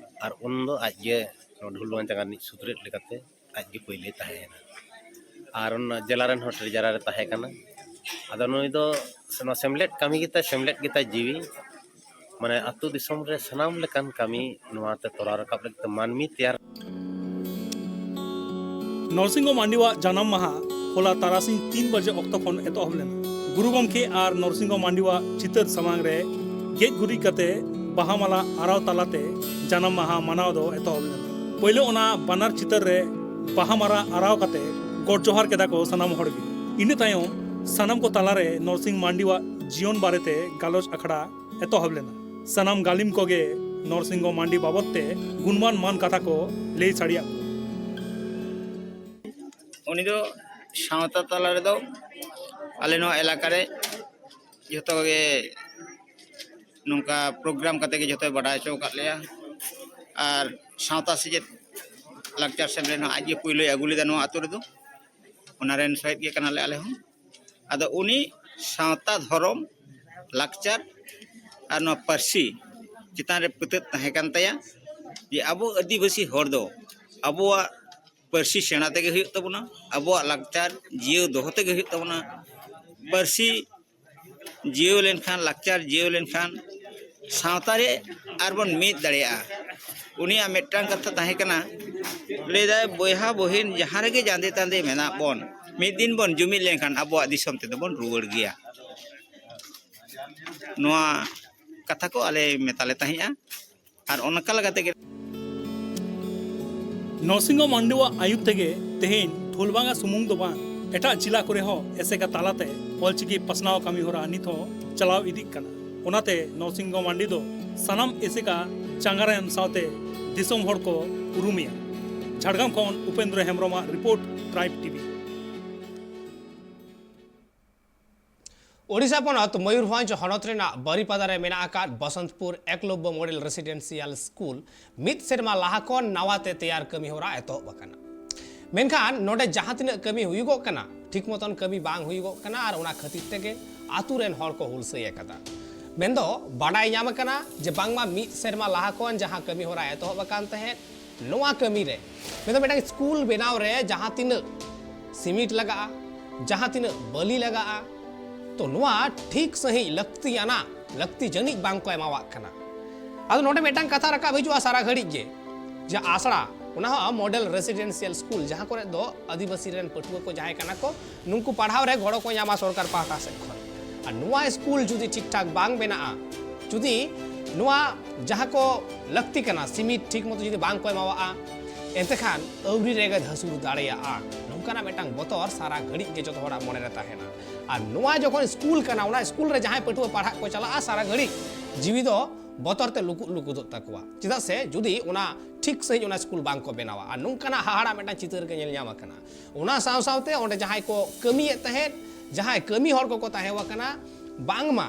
ᱟᱨ ᱩᱱᱫᱚ ᱟᱡᱜᱮ ᱱᱚᱣᱟ ᱰᱷᱩᱞᱵᱚᱝᱜᱟ ᱪᱟᱸᱜᱟ ᱨᱤᱱᱤᱡ ᱥᱩᱛᱨᱮᱫ ᱞᱮᱠᱟᱛᱮ ᱟᱡᱜᱮ ᱯᱳᱭᱞᱳᱭ ᱛᱟᱦᱮᱸᱭᱮᱱᱟ᱾ ᱟᱨ ᱚᱱᱟ ᱡᱮᱞᱟ ᱨᱮᱱ ᱦᱚᱸ ᱴᱨᱮᱡᱟᱨᱟᱨ ᱮ ᱛᱟᱦᱮᱸ ᱠᱟᱱᱟ᱾ ᱟᱫᱚ ᱱᱩᱭ ᱫᱚ ᱱᱚᱣᱟ ᱥᱮᱢᱞᱮᱫ ᱠᱟᱹᱢᱤ ᱜᱮᱛᱟᱭ, ᱥᱮᱢᱞᱮᱫ ᱜᱮᱛᱟᱭ ᱡᱤᱣᱤ᱾ ᱢᱟᱱᱮ ᱟᱹᱛᱩ ᱫᱤᱥᱚᱢ ᱨᱮ ᱥᱟᱱᱟᱢ ᱞᱮᱠᱟᱱ ᱠᱟᱹᱢᱤ ᱱᱚᱣᱟ ᱛᱮ ᱛᱚᱨᱟᱣ ᱨᱟᱠᱟᱵ ᱞᱟᱹᱜᱤᱫ ᱛᱮ ᱢᱟᱹᱱᱢᱤ ᱛᱮᱭᱟᱨ᱾ ᱱᱚᱨᱥᱤᱝᱦᱚ ᱢᱟᱱᱰᱤᱣᱟᱜ ᱡᱟᱱᱟᱢ ᱢᱟᱦᱟ ᱦᱚᱞᱟ ᱛᱟᱨᱟᱥᱤᱧ ᱛᱤᱱ ᱵᱟᱡᱮ ᱚᱠᱛᱚ ᱠᱷᱚᱱ ᱮᱛᱚᱦᱚᱵ ᱞᱮᱱᱟ᱾ ᱜᱩᱨᱩ ᱜᱚᱢᱠᱮ ᱟᱨ ᱱᱚᱨᱥᱤᱝᱦᱚ ᱢᱟᱱᱰᱤᱣᱟᱜ ᱪᱤᱛᱟᱹᱨ ᱥᱟᱢᱟᱝ ᱨᱮ ᱜᱮᱡ ᱜᱩᱨᱤᱡ ᱠᱟᱛᱮ ᱵᱟᱦᱟ ᱢᱟᱞᱟ ᱟᱨᱟᱣ ᱛᱟᱞᱟᱛᱮ ᱡᱟᱱᱟᱢ ᱢᱟᱦᱟ ᱢᱟᱱᱟᱣ ᱫᱚ ᱮᱛᱚᱦᱚᱵ ᱞᱮᱱᱟ᱾ ᱯᱳᱭᱞᱳ ᱚᱱᱟ ᱵᱟᱱᱟᱨ ᱪᱤᱛᱟᱹᱨ ᱨᱮ ᱵᱟᱦᱟ ᱢᱟᱞᱟ ᱟᱨᱟᱣ ᱠᱟᱛᱮ ᱜᱚᱰ ᱡᱚᱦᱟᱨ ᱠᱮᱫᱟ ᱠᱚ ᱥᱟᱱᱟᱢ ᱦᱚᱲ ᱜᱮ᱾ ᱤᱱᱟᱹ ᱛᱟᱭᱚᱢ ᱥᱟᱱᱟᱢ ᱠᱚ ᱛᱟᱞᱟᱨᱮ ᱱᱚᱨᱥᱤᱝ ᱢᱟᱱᱰᱤᱣᱟᱜ ᱡᱤᱭᱚᱱ ᱵᱟᱨᱮᱛᱮ ᱜᱟᱞᱚᱪ ᱟᱠᱷᱲᱟ ᱮᱛᱚᱦᱚᱵ ᱞᱮᱱᱟ᱾ ᱥᱟᱱᱟᱢ ᱜᱟᱹᱞᱤᱢ ᱠᱚᱜᱮ ᱱᱚᱨᱥᱤᱝᱦᱚ ᱢᱟᱱᱰᱤ ᱵᱟᱵᱚᱫ ᱛᱮ ᱜᱩᱱᱢᱟᱱ ᱢᱟᱱ ᱠᱟᱛᱷᱟ ᱠᱚ ᱞᱟᱹᱭ ᱥᱟᱰᱮᱭᱟᱜ ᱠᱚᱣᱟ᱾ ᱩᱱᱤ ᱫᱚ ᱥᱟᱶᱛᱟ ᱛᱟᱞᱟ ᱨᱮᱫᱚ ᱟᱞᱮ ᱱᱚᱣᱟ ᱮᱞᱟᱠᱟ ᱨᱮ ᱡᱚᱛᱚ ᱜᱮ ᱱᱚᱝᱠᱟ ᱯᱨᱳᱜᱨᱟᱢ ᱠᱟᱛᱮ ᱜᱮ ᱡᱚᱛᱚᱭ ᱵᱟᱰᱟᱭ ᱦᱚᱪᱚ ᱟᱠᱟᱫ ᱞᱮᱭᱟ᱾ ᱟᱨ ᱥᱟᱶᱛᱟ ᱥᱮᱪᱮᱫ ᱞᱟᱠᱪᱟᱨ ᱥᱮᱢᱞᱮᱫ ᱦᱚᱸ ᱟᱡ ᱜᱮ ᱯᱳᱭᱞᱳᱭ ᱟᱹᱜᱩ ᱞᱮᱫᱟ ᱱᱚᱣᱟ ᱟᱛᱳ ᱨᱮᱫᱚ᱾ ᱚᱱᱟ ᱨᱮᱱ ᱥᱚᱦᱮᱫ ᱜᱮ ᱠᱟᱱᱟᱞᱮ ᱟᱞᱮ ᱦᱚᱸ᱾ ᱟᱫᱚ ᱩᱱᱤ ᱥᱟᱶᱛᱟ, ᱫᱷᱚᱨᱚᱢ, ᱞᱟᱠᱪᱟᱨ ᱟᱨ ᱱᱚᱣᱟ ᱯᱟᱹᱨᱥᱤ ᱪᱮᱛᱟᱱ ᱨᱮ ᱯᱟᱹᱛᱭᱟᱹᱣ ᱛᱟᱦᱮᱸ ᱠᱟᱱ ᱛᱟᱭᱟ ᱡᱮ ᱟᱵᱚ ᱟᱹᱫᱤᱵᱟᱹᱥᱤ ᱦᱚᱲ ᱫᱚ ᱟᱵᱚᱣᱟᱜ ᱯᱟᱹᱨᱥᱤ ᱥᱮᱬᱟ ᱛᱮᱜᱮ ᱦᱩᱭᱩᱜ ᱛᱟᱵᱚᱱᱟ, ᱟᱵᱚᱣᱟᱜ ᱞᱟᱠᱪᱟᱨ ᱡᱤᱭᱟᱹᱣ ᱫᱚᱦᱚ ᱛᱮᱜᱮ ᱦᱩᱭᱩᱜ ᱛᱟᱵᱚᱱᱟ᱾ ᱯᱟᱹᱨᱥᱤ ᱡᱤᱭᱟᱹᱣ ᱞᱮᱱᱠᱷᱟᱱ, ᱞᱟᱠᱪᱟᱨ ᱡᱤᱭᱟᱹᱣ ᱞᱮᱱᱠᱷᱟᱱ ᱥᱟᱶᱛᱟ ᱨᱮ ᱟᱨᱵᱚᱱ ᱢᱤᱫ ᱫᱟᱲᱮᱭᱟᱜᱼᱟ᱾ ᱩᱱᱤᱭᱟᱜ ᱢᱤᱫᱴᱟᱝ ᱠᱟᱛᱷᱟ ᱛᱟᱦᱮᱸ ᱠᱟᱱᱟ, ᱞᱟᱹᱭᱫᱟᱭ, ᱵᱚᱭᱦᱟ ᱵᱚᱦᱤᱱ ᱡᱟᱦᱟᱸ ᱨᱮᱜᱮ ᱡᱟᱸᱫᱮ ᱛᱟᱸᱫᱮ ᱢᱮᱱᱟᱜ ᱵᱚᱱ, ᱢᱤᱫ ᱫᱤᱱ ᱵᱚᱱ ᱡᱩᱢᱤᱫ ᱞᱮᱱᱠᱷᱟᱱ ᱟᱵᱚᱣᱟᱜ ᱫᱤᱥᱚᱢ ᱛᱮᱫᱚ ᱵᱚᱱ ᱨᱩᱣᱟᱹᱲ ᱜᱮᱭᱟ᱾ ᱱᱚᱣᱟ ᱠᱟᱛᱷᱟ ᱠᱚ ᱟᱞᱮ ᱢᱮᱛᱟᱞᱮ ᱛᱟᱦᱮᱸᱫᱼᱟ᱾ ᱟᱨ ᱚᱱᱠᱟ ᱞᱮᱠᱟ ᱛᱮᱜᱮ ᱱᱚᱨᱥᱤᱝᱦᱚ ᱢᱟᱱᱰᱤᱣᱟᱜ ᱟᱹᱭᱩᱨ ᱛᱮᱜᱮ ᱛᱮᱦᱮᱧ ᱰᱷᱩᱞᱵᱟᱝᱜᱟ ᱥᱩᱢᱩᱝ ᱫᱚ ᱵᱟᱝ, ᱮᱴᱟᱜ ᱡᱤᱞᱟ ᱠᱚᱨᱮ ᱦᱚᱸ ᱮᱥᱮᱠᱟ ᱛᱟᱞᱟᱛᱮ ᱚᱞᱪᱤᱠᱤ ᱯᱟᱥᱱᱟᱣ ᱠᱟᱹᱢᱤ ᱦᱚᱨᱟ ᱱᱤᱛ ᱦᱚᱸ ᱪᱟᱞᱟᱣ ᱤᱫᱤᱜ ᱠᱟᱱᱟ᱾ ᱚᱱᱟᱛᱮ ᱱᱚᱨᱥᱤᱝᱦᱚ ᱢᱟᱱᱰᱤ ᱫᱚ ᱥᱟᱱᱟᱢ ᱮᱥᱮᱠᱟ ᱪᱟᱸᱜᱟ ᱨᱮᱱ ᱥᱟᱶᱛᱮ ᱫᱤᱥᱚᱢ ᱦᱚᱲ ᱠᱚ ᱩᱨᱩᱢᱮᱭᱟ᱾ ᱡᱷᱟᱲᱜᱨᱟᱢ ᱠᱷᱚᱱ ᱩᱯᱮᱱᱫᱨᱚ ᱦᱮᱢᱵᱨᱚᱢᱟᱜ ᱨᱤᱯᱳᱨᱴ, ᱴᱨᱟᱭᱤᱵᱽ ᱴᱤᱵᱷᱤ᱾ ᱳᱰᱤᱥᱟ ᱯᱚᱱᱚᱛ ᱢᱚᱭᱩᱨᱵᱷᱚᱸᱡᱽ ᱦᱚᱱᱚᱛ ᱨᱮᱱᱟᱜ ᱵᱟᱨᱤᱯᱟᱫᱟ ᱨᱮ ᱢᱮᱱᱟᱜ ᱟᱠᱟᱫ ᱵᱚᱥᱚᱱᱛᱯᱩᱨ ᱮᱠᱞᱚᱵᱽᱵᱚ ᱢᱚᱰᱮᱞ ᱨᱮᱥᱤᱰᱮᱱᱥᱤᱭᱟᱞ ᱥᱠᱩᱞ ᱢᱤᱫ ᱥᱮᱨᱢᱟ ᱞᱟᱦᱟ ᱠᱷᱚᱱ ᱱᱟᱣᱟ ᱛᱮ ᱛᱮᱭᱟᱨ ᱠᱟᱹᱢᱤ ᱦᱚᱨᱟ ᱮᱛᱚᱦᱚᱵ ᱟᱠᱟᱱᱟ᱾ ᱢᱮᱱᱠᱷᱟᱱ ᱱᱚᱰᱮ ᱡᱟᱦᱟᱸ ᱛᱤᱱᱟᱹᱜ ᱠᱟᱹᱢᱤ ᱦᱩᱭᱩᱜᱚᱜ ᱠᱟᱱᱟ, ᱴᱷᱤᱠ ᱢᱚᱛᱚᱱ ᱠᱟᱹᱢᱤ ᱵᱟᱝ ᱦᱩᱭᱩᱜᱚᱜ ᱠᱟᱱᱟ ᱟᱨ ᱚᱱᱟ ᱠᱷᱟᱹᱛᱤᱨ ᱛᱮᱜᱮ ᱟᱛᱳ ᱨᱮᱱ ᱦᱚᱲ ᱠᱚ ᱦᱩᱞᱥᱟᱹᱭ ᱟᱠᱟᱫᱟ᱾ ᱢᱮᱱᱫᱚ ᱵᱟᱰᱟᱭ ᱧᱟᱢ ᱟᱠᱟᱱᱟ ᱡᱮ ᱵᱟᱝᱢᱟ ᱢᱤᱫ ᱥᱮᱨᱢᱟ ᱞᱟᱦᱟ ᱠᱷᱚᱱ ᱡᱟᱦᱟᱸ ᱠᱟᱹᱢᱤ ᱦᱚᱨᱟ ᱮᱛᱚᱦᱚᱵ ᱟᱠᱟᱱ ᱛᱟᱦᱮᱸᱫ, ᱱᱚᱣᱟ ᱠᱟᱹᱢᱤ ᱨᱮ ᱢᱮᱱᱫᱚ ᱢᱤᱫᱴᱟᱝ ᱥᱠᱩᱞ ᱵᱮᱱᱟᱣ ᱨᱮ ᱡᱟᱦᱟᱸ ᱛᱤᱱᱟᱹᱜ ᱥᱤᱢᱤᱴ ᱞᱟᱜᱟᱜᱼᱟ, ᱡᱟᱦᱟᱸ ᱛᱤᱱᱟᱹᱜ ᱵᱟᱹᱞᱤ ᱞᱟᱜᱟᱜᱼᱟ, ᱛᱚ ᱱᱚᱣᱟ ᱴᱷᱤᱠ ᱥᱟᱺᱦᱤᱡ ᱞᱟᱹᱠᱛᱤᱭᱟᱱᱟᱜ ᱞᱟᱹᱠᱛᱤ ᱡᱟᱹᱱᱤᱡ ᱵᱟᱝ ᱠᱚ ᱮᱢᱟᱣᱟᱜ ᱠᱟᱱᱟ᱾ ᱟᱫᱚ ᱱᱚᱰᱮ ᱢᱤᱫᱴᱟᱝ ᱠᱟᱛᱷᱟ ᱨᱟᱠᱟᱵ ᱦᱤᱡᱩᱜᱼᱟ ᱥᱟᱨᱟ ᱜᱷᱟᱹᱲᱤᱡ ᱜᱮ, ᱡᱮ ᱟᱥᱲᱟ, ᱚᱱᱟ ᱦᱚᱸ ᱢᱚᱰᱮᱞ ᱨᱮᱥᱤᱰᱮᱱᱥᱤᱭᱟᱞ ᱥᱠᱩᱞ, ᱡᱟᱦᱟᱸ ᱠᱚᱨᱮ ᱫᱚ ᱟᱹᱫᱤᱵᱟᱹᱥᱤ ᱨᱮᱱ ᱯᱟᱹᱴᱷᱩᱣᱟᱹ ᱠᱚ ᱡᱟᱦᱟᱸᱭ ᱠᱟᱱᱟ ᱠᱚ, ᱱᱩᱠᱩ ᱯᱟᱲᱦᱟᱣ ᱨᱮ ᱜᱚᱲᱚ ᱠᱚ ᱧᱟᱢᱟ ᱥᱚᱨᱠᱟᱨ ᱯᱟᱦᱴᱟ ᱥᱮᱫ ᱠᱷᱚᱱ᱾ ᱟᱨ ᱱᱚᱣᱟ ᱥᱠᱩᱞ ᱡᱩᱫᱤ ᱴᱷᱤᱠ ᱴᱷᱟᱠ ᱵᱟᱝ ᱵᱮᱱᱟᱜᱼᱟ, ᱡᱩᱫᱤ ᱱᱚᱣᱟ ᱡᱟᱦᱟᱸ ᱠᱚ ᱞᱟᱹᱠᱛᱤ ᱠᱟᱱᱟ ᱥᱤᱢᱤᱴ ᱴᱷᱤᱠ ᱢᱚᱛᱚ ᱡᱩᱫᱤ ᱵᱟᱝ ᱠᱚ ᱮᱢᱟᱣᱟᱜᱼᱟ, ᱮᱱᱛᱮᱠᱷᱟᱱ ᱟᱹᱣᱨᱤ ᱨᱮᱜᱮ ᱫᱷᱟᱹᱥᱩᱲ ᱫᱟᱲᱮᱭᱟᱜᱼᱟ, ᱱᱚᱝᱠᱟᱱᱟᱜ ᱢᱤᱫᱴᱟᱝ ᱵᱚᱛᱚᱨ ᱥᱟᱨᱟ ᱜᱷᱟᱹᱲᱤᱡ ᱜᱮ ᱡᱚᱛᱚ ᱦᱚᱲᱟᱜ ᱢᱚᱱᱮ ᱨᱮ ᱛᱟᱦᱮᱱᱟ᱾ ᱟᱨ ᱱᱚᱣᱟ ᱡᱚᱠᱷᱚᱱ ᱥᱠᱩᱞ ᱠᱟᱱᱟ, ᱚᱱᱟ ᱥᱠᱩᱞ ᱨᱮ ᱡᱟᱦᱟᱸᱭ ᱯᱟᱹᱴᱷᱩᱣᱟᱹ ᱯᱟᱲᱦᱟᱜ ᱠᱚ ᱪᱟᱞᱟᱜᱼᱟ, ᱥᱟᱨᱟ ᱜᱷᱟᱹᱲᱤᱡ ᱡᱤᱣᱤ ᱫᱚ ᱵᱚᱛᱚᱨ ᱛᱮ ᱞᱩᱠᱩᱫ ᱞᱩᱠᱩᱫᱚᱜ ᱛᱟᱠᱚᱣᱟ᱾ ᱪᱮᱫᱟᱜ ᱥᱮ ᱡᱩᱫᱤ ᱚᱱᱟ ᱴᱷᱤᱠ ᱥᱟᱺᱦᱤᱡ ᱚᱱᱟ ᱥᱠᱩᱞ ᱵᱟᱝ ᱠᱚ ᱵᱮᱱᱟᱣᱟ, ᱟᱨ ᱱᱚᱝᱠᱟᱱᱟᱜ ᱦᱟᱦᱟᱲᱟ ᱢᱤᱫᱴᱟᱝ ᱪᱤᱛᱟᱹᱨ ᱜᱮ ᱧᱮᱞ ᱧᱟᱢ ᱟᱠᱟᱱᱟ᱾ ᱚᱱᱟ ᱥᱟᱶ ᱥᱟᱶᱛᱮ ᱚᱸᱰᱮ ᱡᱟᱦᱟᱸᱭ ᱠᱚ ᱠᱟᱹᱢᱤᱭᱮᱫ ᱛᱟᱦᱮᱸᱫ, ᱡᱟᱦᱟᱸᱭ ᱠᱟᱹᱢᱤ ᱦᱚᱲ ᱠᱚᱠᱚ ᱛᱟᱦᱮᱸ ᱟᱠᱟᱱᱟ, ᱵᱟᱝᱢᱟ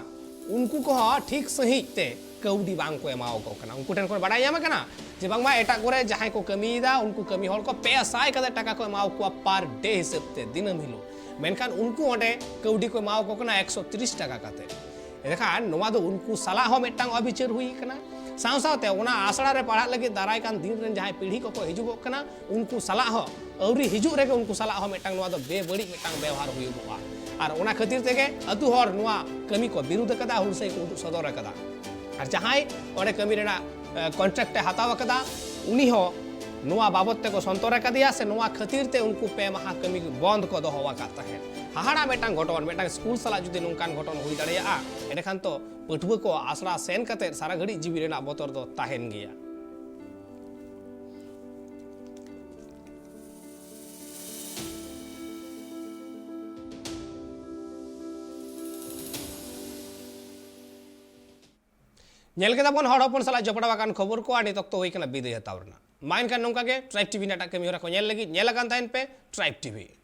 ᱩᱱᱠᱩ ᱠᱚᱦᱚᱸ ᱴᱷᱤᱠ ᱥᱟᱺᱦᱤᱡ ᱛᱮ ᱠᱟᱹᱣᱰᱤ ᱵᱟᱝ ᱠᱚ ᱮᱢᱟᱣᱟᱠᱚ ᱠᱟᱱᱟ᱾ ᱩᱱᱠᱩ ᱴᱷᱮᱱ ᱠᱷᱚᱱ ᱵᱟᱰᱟᱭ ᱧᱟᱢ ᱟᱠᱟᱱᱟ ᱡᱮ ᱵᱟᱝᱢᱟ ᱮᱴᱟᱜ ᱠᱚᱨᱮ ᱡᱟᱦᱟᱸᱭ ᱠᱚ ᱠᱟᱹᱢᱤᱭᱮᱫᱟ, ᱩᱱᱠᱩ ᱠᱟᱹᱢᱤ ᱦᱚᱲ ᱠᱚ ᱯᱮ ᱥᱟᱭ ᱠᱟᱛᱮ ᱴᱟᱠᱟ ᱠᱚ ᱮᱢᱟᱣᱟᱠᱚᱣᱟ per day ᱦᱤᱥᱟᱹᱵ ᱛᱮ, ᱫᱤᱱᱟᱹᱢ ᱦᱤᱞᱳᱜ᱾ ᱢᱮᱱᱠᱷᱟᱱ ᱩᱱᱠᱩ ᱚᱸᱰᱮ ᱠᱟᱹᱣᱰᱤ ᱠᱚ ᱮᱢᱟᱣᱟᱠᱚ ᱠᱟᱱᱟ ᱮᱠᱥᱚ ᱛᱤᱨᱤᱥ ᱴᱟᱠᱟ ᱠᱟᱛᱮ᱾ ᱮᱱᱠᱷᱟᱱ ᱱᱚᱣᱟ ᱫᱚ ᱩᱱᱠᱩ ᱥᱟᱞᱟᱜ ᱦᱚᱸ ᱢᱤᱫᱴᱟᱝ ᱚᱵᱤᱪᱟᱹᱨ ᱦᱩᱭ ᱟᱠᱟᱱᱟ᱾ ᱥᱟᱶ ᱥᱟᱶᱛᱮ ᱚᱱᱟ ᱟᱥᱲᱟ ᱨᱮ ᱯᱟᱲᱦᱟᱜ ᱞᱟᱹᱜᱤᱫ ᱫᱟᱨᱟᱭ ᱠᱟᱱ ᱫᱤᱱ ᱨᱮᱱ ᱡᱟᱦᱟᱸᱭ ᱯᱤᱲᱦᱤ ᱠᱚᱠᱚ ᱦᱤᱡᱩᱜᱚᱜ ᱠᱟᱱᱟ, ᱩᱱᱠᱩ ᱥᱟᱞᱟᱜ ᱦᱚᱸ ᱟᱹᱣᱨᱤ ᱦᱤᱡᱩᱜ ᱨᱮᱜᱮ ᱩᱱᱠᱩ ᱥᱟᱞᱟᱜ ᱦᱚᱸ ᱢᱤᱫᱴᱟᱝ ᱱᱚᱣᱟ ᱫᱚ ᱵᱮᱵᱟᱹᱲᱤᱡ ᱢᱤᱫᱴᱟᱝ ᱵᱮᱣᱦᱟᱨ ᱦᱩᱭᱩᱜᱚᱜᱼᱟ᱾ ᱟᱨ ᱚᱱᱟ ᱠᱷᱟᱹᱛᱤᱨ ᱛᱮᱜᱮ ᱟᱹᱛᱩ ᱦᱚᱲ ᱱᱚᱣᱟ ᱠᱟᱹᱢᱤ ᱠᱚ ᱵᱤᱨᱩᱫᱷ ᱟᱠᱟᱫᱟ, ᱦᱩᱞᱥᱟᱹᱭ ᱠᱚ ᱩᱫᱩᱜ ᱥᱚᱫᱚᱨ ᱟᱠᱟᱫᱟ᱾ ᱟᱨ ᱡᱟᱦᱟᱸᱭ ᱚᱸᱰᱮ ᱠᱟᱹᱢᱤ ᱨᱮᱱᱟᱜ, ᱮ, ᱠᱚᱱᱴᱨᱟᱠᱴ ᱮ ᱦᱟᱛᱟᱣ ᱟᱠᱟᱫᱟ, ᱩᱱᱤ ᱦᱚᱸ ᱱᱚᱣᱟ ᱵᱟᱵᱚᱛ ᱛᱮᱠᱚ ᱥᱚᱱᱛᱚᱨ ᱟᱠᱟᱫᱮᱭᱟ, ᱥᱮ ᱱᱚᱣᱟ ᱠᱷᱟᱹᱛᱤᱨ ᱛᱮ ᱩᱱᱠᱩ ᱯᱮ ᱢᱟᱦᱟ ᱠᱟᱹᱢᱤ ᱵᱚᱱᱫ ᱠᱚ ᱫᱚᱦᱚ ᱟᱠᱟᱫ ᱛᱟᱦᱮᱸᱫ᱾ ᱦᱟᱦᱟᱲᱟ ᱢᱤᱫᱴᱟᱝ ᱜᱷᱚᱴᱚᱱ, ᱢᱤᱫᱴᱟᱝ ᱥᱠᱩᱞ ᱥᱟᱞᱟᱜ ᱡᱩᱫᱤ ᱱᱚᱝᱠᱟᱱ ᱜᱷᱚᱴᱚᱱ ᱦᱩᱭ ᱫᱟᱲᱮᱭᱟᱜᱼᱟ, ᱮᱸᱰᱮᱠᱷᱟᱱ ᱛᱚ ᱯᱟᱹᱴᱷᱩᱣᱟᱹ ᱠᱚ ᱟᱥᱲᱟ ᱥᱮᱱ ᱠᱟᱛᱮᱫ ᱥᱟᱨᱟ ᱜᱷᱟᱹᱲᱤᱡ ᱡᱤᱣᱤ ᱨᱮᱱᱟᱜ ᱵᱚᱛᱚᱨ ᱫᱚ ᱛᱟᱦᱮᱱ ᱜᱮᱭᱟ᱾ ᱧᱮᱞ ᱠᱮᱫᱟ ᱵᱚᱱ ᱦᱚᱲ ᱦᱚᱯᱚᱱ ᱥᱟᱞᱟᱜ ᱡᱚᱯᱲᱟᱣ ᱟᱠᱟᱱ ᱠᱷᱚᱵᱚᱨ ᱠᱚ, ᱟᱨ ᱱᱤᱛ ᱚᱠᱛᱚ ᱦᱩᱭ ᱠᱟᱱᱟ ᱵᱤᱫᱟᱹᱭ ᱦᱟᱛᱟᱣ ᱨᱮᱱᱟᱜ᱾ ᱢᱟ ᱮᱱᱠᱷᱟᱱ ᱱᱚᱝᱠᱟ ᱜᱮ ᱴᱨᱟᱭᱤᱵᱽ ᱴᱤᱵᱷᱤ ᱨᱮᱱᱟᱜ ᱮᱴᱟᱜ ᱠᱟᱹᱢᱤ ᱦᱚᱨᱟ ᱠᱚ ᱧᱮᱞ ᱞᱟᱹᱜᱤᱫ ᱧᱮᱞ ᱟᱠᱟᱱ ᱛᱟᱦᱮᱱ ᱯᱮ ᱴᱨᱟᱭᱤᱵᱽ ᱴᱤᱵᱷᱤ᱾